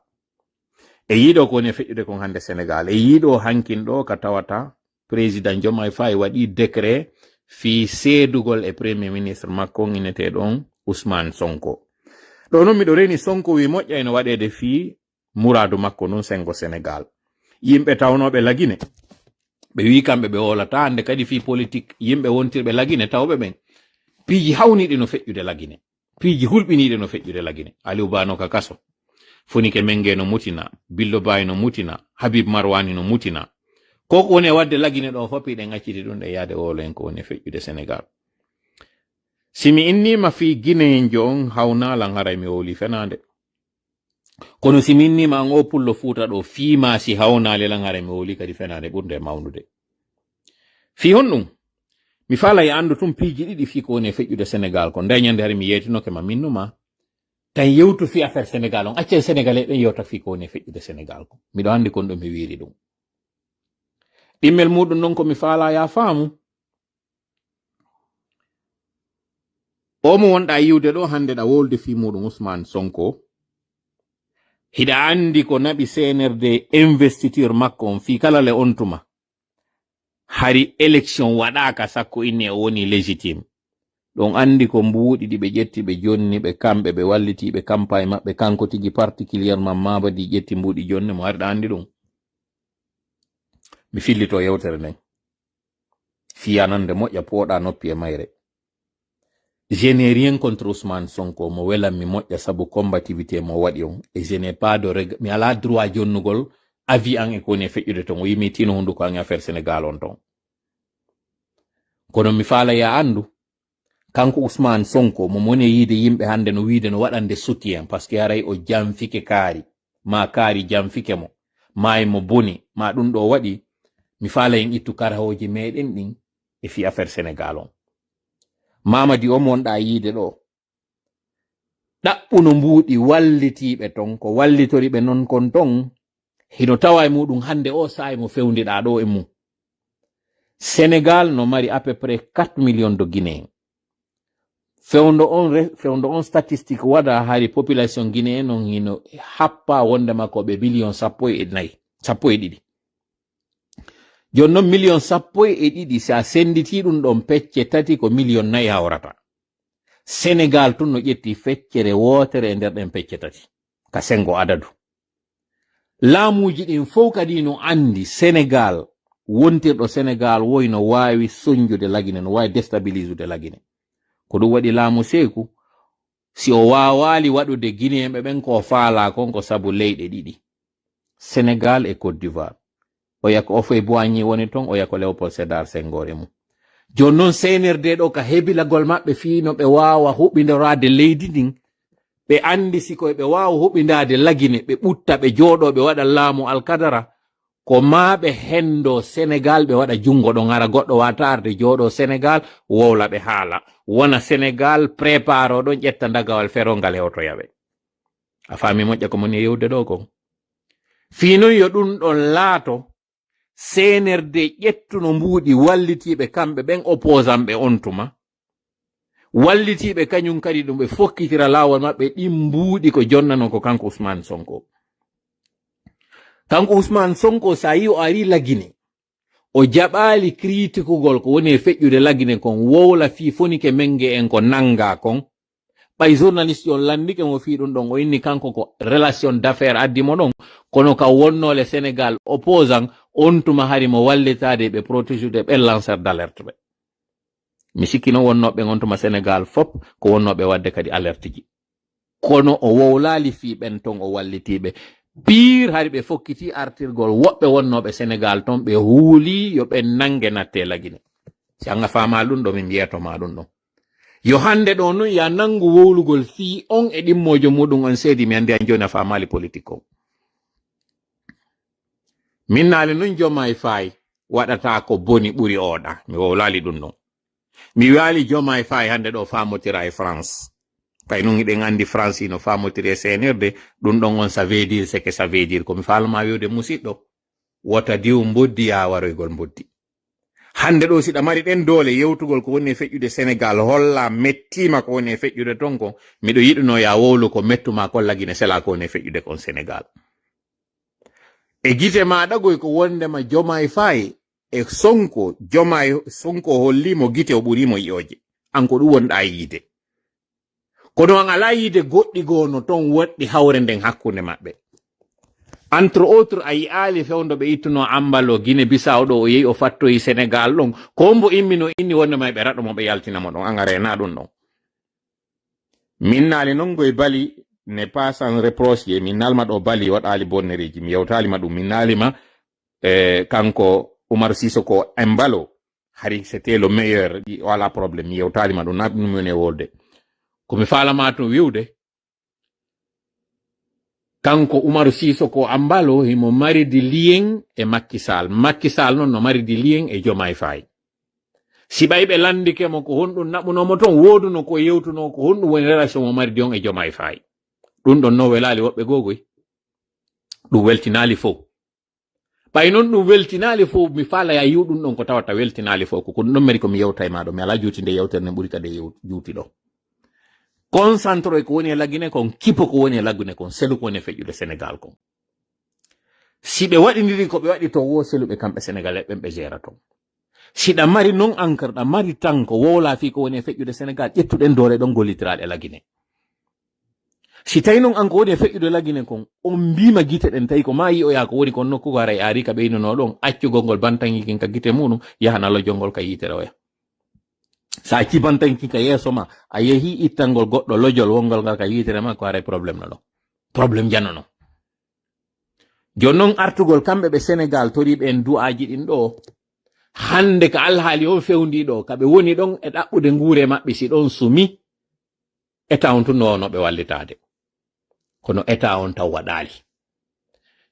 E yiiɗo ko woni e feƴƴude kon hannde Senegal, e yiiɗo hankin ɗo ka tawata président Diomaye Faye waɗi décret fii seedugol e premier ministre makko on inneteeɗo on Ousmane Sonko. Ɗo non miɗo reni Sonko wi moƴƴa eno waɗeede fii muraadu makko ndun Sengo Senegal. Yimɓe tawnooɓe Lagine, ɓe wi kamɓe ɓe wowlata hannde kadi fii politique yimɓe wontirɓe Lagine tawɓe ɓen. Piiji hawniiɗi no feƴƴude Lagine. Piiji hulɓiniiɗi no feƴƴude Lagine. Aliou Ba no ka kaso. Funike Menge no mutina, Billo Baye no mutina, Habib Marwani no mutina. Ko ko woni e waɗde Lagine ɗo fof, piɗen acciti ɗum ɗe yaade wowlo en ko woni e feƴƴude Senegal. Si mi inniima fii Guinéenjo on hawnalan haray mi wowli fenaande. Kono si mi inniima an o pullo Fuuta ɗo fii ma si hawnaali lan haray mi wowli kadi fenaande ɓurnde mawnude. Fii honɗum? Mi faala e anndu tun piiji ɗiɗi fii ko woni e feƴƴude Senegal ko. Nde ñande hari mi yeetinoke ma minnuma. Tan yewtu fii affaire Senegal on. Accen Senegalais ɓen yewta fii ko woni e feƴƴude Senegal ko. Miɗo anndi kon ɗo mi wiiri ɗum. Ɗimmel muɗum non ko mi faala ya faamu. O mo wonɗa yiwde ɗo hannde ɗa wolde fii muɗum Ousmane Sonko. Hiɗa anndi ko naɓi C N R D investiture makko on fii kala le on tuma. Hari élection waɗaaka sakko inni o woni légitime. Ɗon anndi ko mbuuɗi ɗi ɓe ƴetti ɓe jonni ɓe kamɓe ɓe walliti ɓe campagne maɓɓe kanko tigi particulièrement Mabadi ƴetti mbuuɗi jonni mo hari ɗa anndi ɗum. Mi fillito yewtere nden. Fiyanande moƴƴa pooɗa noppi e mayre. Je n'ai rien contre Ousmane Sonko, mo welanmi moƴƴa sabu combativité mo waɗi on. Et je n'ai pas de reg-, mi alaa droit jonnugol avis an e ko woni e feƴƴude ton. O yimi tino hunduko an e affaire Sénégal on ton. Kono mi faala ya anndu, kanko Ousmane Sonko, mo mone yiide yimɓe hannde no wiide no waɗande soutien, parce que haray o janfike kaari, ma kaari janfike mo, ma e mo boni, ma ɗum ɗo waɗi, Mi faala en ittu karahooji meɗen ɗin e fii affaire Senegal on. Mamadi on wonɗaa yiide ɗo. Ɗaɓɓuno mbuuɗi wallitiiɓe ton, ko wallitori ɓe non kon ton, hino tawa e muɗum hannde o saa'i mo fewndiɗaa ɗo e mum. Senegal no mari à peu près quatre millions de Guinéens. Fewndo on re-, fewndo on statistique waɗa hari population guinéen on hino happa wondema ko ɓe million sappo e nayi, sappo e ɗiɗi. Jooni non million sappo e ɗiɗi, si a senditii ɗum ɗon pecce tati, ko million nayi hawrata. Senegal tun no ƴetti feccere wootere e nder ɗen pecce tati, ka sengo adadu. Laamuuji ɗin fow kadi no andi Senegal, wontirɗo Senegal woy no waawi sonjude Lagine, no waawi déstabilisude Lagine. Ko ɗum waɗi laamu Seeku, si o waawaali waɗude Guinéen ɓe ɓen ko o faalaa kon, ko sabu leyɗe ɗiɗi, Senegal e Côte d'Ivoire. Oya ko Houphouët-Boigny woni ton, oya ko Léopold Sédar Senghor e mum. Jooni non C N R D ɗo ka hebilagol maɓɓe fii no ɓe waawa huɓindoraade leydi ndin, ɓe andi si ko ɓe waawa huɓindaade Lagine, ɓe ɓutta, ɓe jooɗoo, ɓe waɗa laamu alkadara, ko maa ɓe hendo Senegal, ɓe waɗa junngo ɗon, hara goɗɗo waata arde jooɗoo Senegal, wowla ɓe haala. Wona Senegal, préparo ɗon, ƴetta ndagawal ferongal hewtoya ɓe. A faami moƴƴa ko moni e yewde ɗo kon? Fii non yo ɗum ɗon laato, C N R D ƴettuno mbuuɗi wallitiiɓe kamɓe ɓen opposant ɓe on tuma. Wallitiiɓe kañum kadi ɗum ɓe fokkitira laawol maɓɓe ɗin mbuuɗi ko jonnano ko kanko Ousmane Sonko. Kanko Ousmane Sonko, sa yi o ari Lagine, o jaɓaali kritikugol ko woni e feƴƴude Lagine kon, wowla fii fonike menge en ko nanngaa kon. Ɓay journaliste on lanndike mo fii ɗum ɗon, o inni kanko ko relation d'affaires addi mo ɗon, kono ka wonnoole Senegal opposant, on tuma hari mo wallitaade ɓe protéger ɓen lanceur d'alerte ɓe. Mi sikki non wonnooɓe ɓen on tuma Senegal fop ko wonnooɓe waɗde kadi alerte ji. Kono o wowlaali fii ɓen ton o wallitiiɓe. Pire hari ɓe fokkiti artirgol woɓɓe wonnooɓe Senegal ton, ɓe huuli yo ɓen nannge natte Lagine. Si an a faamaa ɗum ɗo, mi mbiyato ma ɗum ɗon. Yo hannde ɗo nun ya nanngu wowlugol fii on e ɗimmoojo muɗum on seedi, mi anndi an jooni a faamaali politik on. Min naali nun Jomaay Faay waɗata ko boni ɓuri oɗa. Mi wowlaali ɗum ɗon. Mi wiyaali Jomaay Faay hannde ɗo faamotira e France. Kay nun hiɗen anndi France hino faamotiri e C N R D, ɗum ɗon on ça veut dire ce que ça veut dire. Ko mi faalama wi'ude musiɗɗo, wota diw mboddi yaa waroygol mboddi. Hannde ɗo siɗa mari ɗen doole yewtugol ko woni e feƴƴude Senegal, holla mettiima ko woni e feƴƴude ton kon, miɗo yiɗuno yaa wowlu ko mettuma kon Lagine sela ko woni e feƴƴude kon Senegal. E gite maaɗa goy ko wondema Jomaay Faay e Sonko, Jomaay Sonko holliimo gite o ɓuriimo yi'ooje. An ko ɗum wonɗaa yiide. Kono an alaa yiide goɗɗi goo no ton woɗɗi hawre nden hakkunde maɓɓe. Entre autres, a yi'aali fewndo ɓe ittuno Ambalo Guinée Bissau ɗo, o yehi o fattoyi Senegal ɗon. Ko mbo immi no inni wonde may ɓe raɗo mo ɓe yaltina mo ɗon. An a reenaa ɗum ɗon. Min naali non goy Bali n'est pas sans reproche. Min naalma ɗo Bali waɗaali bonnereeji. Mi yewtaali ma ɗum. Min naali ma, eh, kanko Umar Sisoko Embalo. Hari c'était le meilleur. Ɗi, wala problème. Mi yewtaali ma ɗum. Na ɗum mi woni e wolde. Ko mi faalama tun wi'ude, kanko Umaru Sisoko Ambalo himo maridi lien e Macky Sall. Macky Sall non no maridi lien e Jomaay Faay. Si ɓay ɓe landike mo ko honɗum naɓunoo mo ton, wooduno ko yewtunoo ko honɗum woni relation mo maridi on e Jomaay Faay. Ɗum ɗon no welaali woɓɓe goo goy. Ɗum weltinaali fow. Ɓay non ɗum weltinaali fow, mi faala ya yi'u ɗum ɗon ko tawata weltinaali fow. Ko, ko ɗum ɗon mari ko mi yewta e maa ɗo. Mi alaa juutinde yewtere nden ɓuri kadi e yew-, juuti ɗo. Concentre ko woni e Lagine kon, kipo ko woni e Lagine kon, selu ko woni e feƴƴude Senegal kon. Si ɓe waɗindiri ko ɓe waɗi ton, wo selu ɓe kamɓe Senegalais ɓen ɓe gérata ton. Si ɗa mari non encre, ɗa mari tan ko wowla fii ko woni e feƴƴude Senegal, ƴettu ɗen doole ɗon gollitiraɗe Lagine. Si tawi non an ko woni e feƴƴude Lagine kon, on mbiima gite ɗen, tawi ko maa yi'oyaa ko woni kon nokku ko haray aari ka ɓeyduno ɗon, accugol ngol bantangi kin ka gite muɗum, yahana lojol ngol ka yiitere oya. Sa acci bantangi kin ka yeeso ma, a yehi ittangol goɗɗo lojol wonngol ngal ka yiitere ma, ko haray problème no ɗon. Problème jano non. Jooni non artugol kamɓe ɓe Senegal toriiɓe en du'aaji ɗin ɗo, hannde ka alhaali on fewndii ɗo, ka ɓe woni ɗon e ɗaɓɓude nguure maɓɓe si ɗon sumi, État on tun no wano ɓe wallitaade. Kono État on taw waɗaali.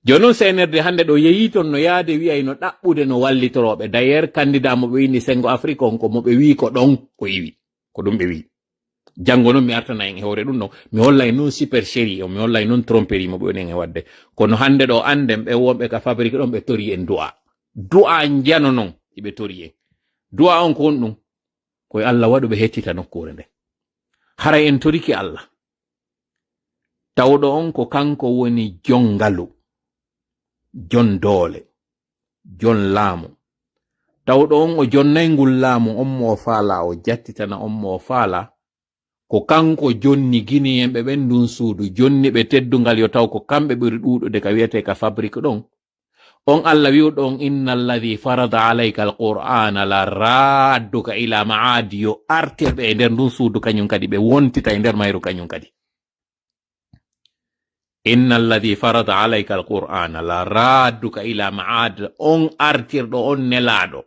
Jooni noon, C N R D hannde ɗo yehi toon no yahde, wi'ay no ɗaɓɓude no wallitorooɓe. D'ailleurs, candidat mo ɓe winndi Senngo Afrik on, ko mo ɓe wi'i ko ɗon o iwi. Ko ɗum ɓe wi'i. Janngo noon mi artana en e hoore ɗum ɗon. Mi hollay noon supercherie on, mi hollay noon tromperie mo ɓe woni en e waɗde. Kono hannde ɗo, annden ɓe wonɓe ka fabrique ɗon, ɓe tori en du'a. Du'a njano noon, hiɓe tori en. Du'a on ko honɗum? Ko e Allah waɗu ɓe hettita nokkuure nden. Haray en torike Allah. Tawɗo on ko kanko woni jon ngalu, jon doole, jon laamu. Tawɗo on o jonnay ngul laamu, on mo o faala, o jattitana on mo o faala. Ko kanko jonni Gineyenɓe ɓen ndun suudu, jonni ɓe teddungal, yo taw ko kamɓe ɓuri ɗuuɗude ka wi'etee ka fabrique ɗon. On Allah wi'uɗo on, "Inna alladhi farada alayka alqur'ana la radduka ila ma'ad," yo artirɓe e nder ndun suudu kañum kadi, ɓe wontita e nder mayru kañum kadi. "Inna alladhi farada alayka alqur'ana la radduka ila ma'ad," on artirɗo on nelaaɗo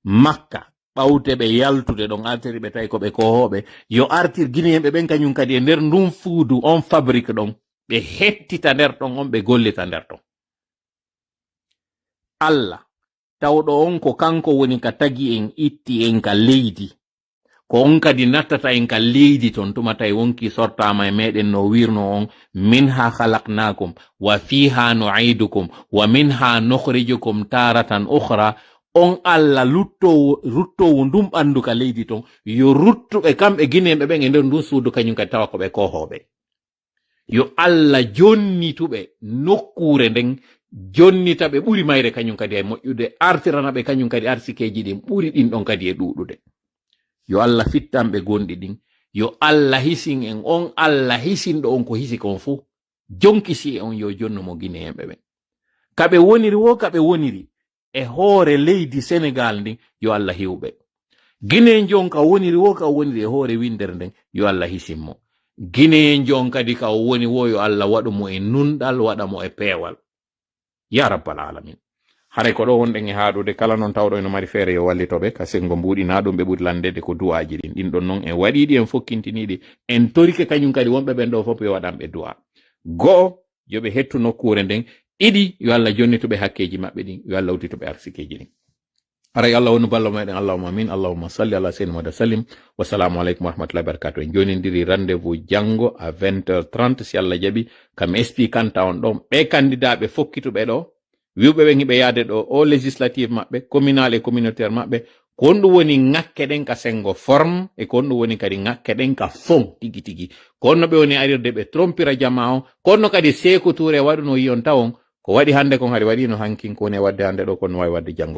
Makka, ɓawte ɓe yaltude ɗon, artiri ɓe tawi ko ɓe koohooɓe, yo artir Gineyenɓe ɓen kañum kadi e nder ndun suudu, on fabrique ɗon, ɓe hettita nder ɗon, on ɓe gollita nder ɗon. Allah, tawɗo on ko kanko woni ka tagi en, itti en ka leydi, ko on kadi nattata en ka leydi ton, tuma tawi wonkii sortaama e meɗen no wirno on, "Minha khalaqnakum wa fiha nu'idukum wa minha nukhrijukum taratan ukhra." On Allah luttoowo, ruttoowo ndun ɓandu ka leydi ton, yo ruttu ɓe kamɓe Gineyenɓe ɓen e nder ndun suudu kañum kadi tawa ko ɓe koohooɓe. Yo Allah jonnituɓe nokkuure nden, jonnita ɓe ɓuri mayre kañum kadi e moƴƴude, artirana ɓe kañum kadi arsikeeji ɗin ɓuri ɗin ɗon kadi e ɗuuɗude. Yo Allah fittan ɓe gonɗi ɗin. Yo Allah hisin en, on Allah hisinɗo on ko hisi kon fuu. Jonki si on yo jonnu mo Gineyenɓe ɓen. Ka ɓe woniri woo, ka ɓe woniri e hoore leydi Senegal ndin, yo Allah hiw ɓe. Gineyenjo on ka woniri woo, ka woniri e hoore winndere nden, yo Allah hisin mo. Gineyenjo on kadi ka o woni woo, yo Allah waɗu mo e nunɗal, waɗa mo e peewal. Ya Rabbal Alamin. Haray ko ɗo wonɗen e haaɗude, kala noon tawɗo eno mari feere yo wallito ɓe, ka senngo mbuuɗinaa ɗum ɓe ɓuri lanndeede ko du'aaji ɗin. Ɗin ɗon noon en waɗii ɗi, en fokkintini ɗi, en torike kañum kadi wonɓe ɓen ɗo fof yo waɗan ɓe du'aa. Go'o, yo ɓe hettu nokkuure nden. Ɗiɗi, yo Allah jonnitu ɓe hakkeeji maɓɓe ɗin, yo Allah uddito ɓe arsikeeji ɗin. Haray Allah wonu ballo meɗen, Allahumma amin, Allahumma salli ala sayyidina Muhammad wa sallim. Wassalamu aleykum wa rahmatullahi wa barakatuh. En jonindiri rendez-vous janngo à vingt heures trente, si Allah jaɓi, kam expliquanta on ɗon ɓe candidat ɓe fokkituɓe ɗo, wi'uɓe ɓen hiɓe yaade ɗo o législative maɓɓe, communal e communautaire maɓɓe, ko honɗum woni ŋakke ɗen ka senngo forme, e ko honɗum woni kadi ŋakke ɗen ka fond tigi tigi. Ko honno ɓe woni arirde ɓe trompira jamaa on, ko honno kadi Seeku Tuure waɗuno yiyon tawon, ko waɗi hannde kon hari waɗino hankin, ko woni e waɗde hannde ɗo, ko no waawi waɗde janngo.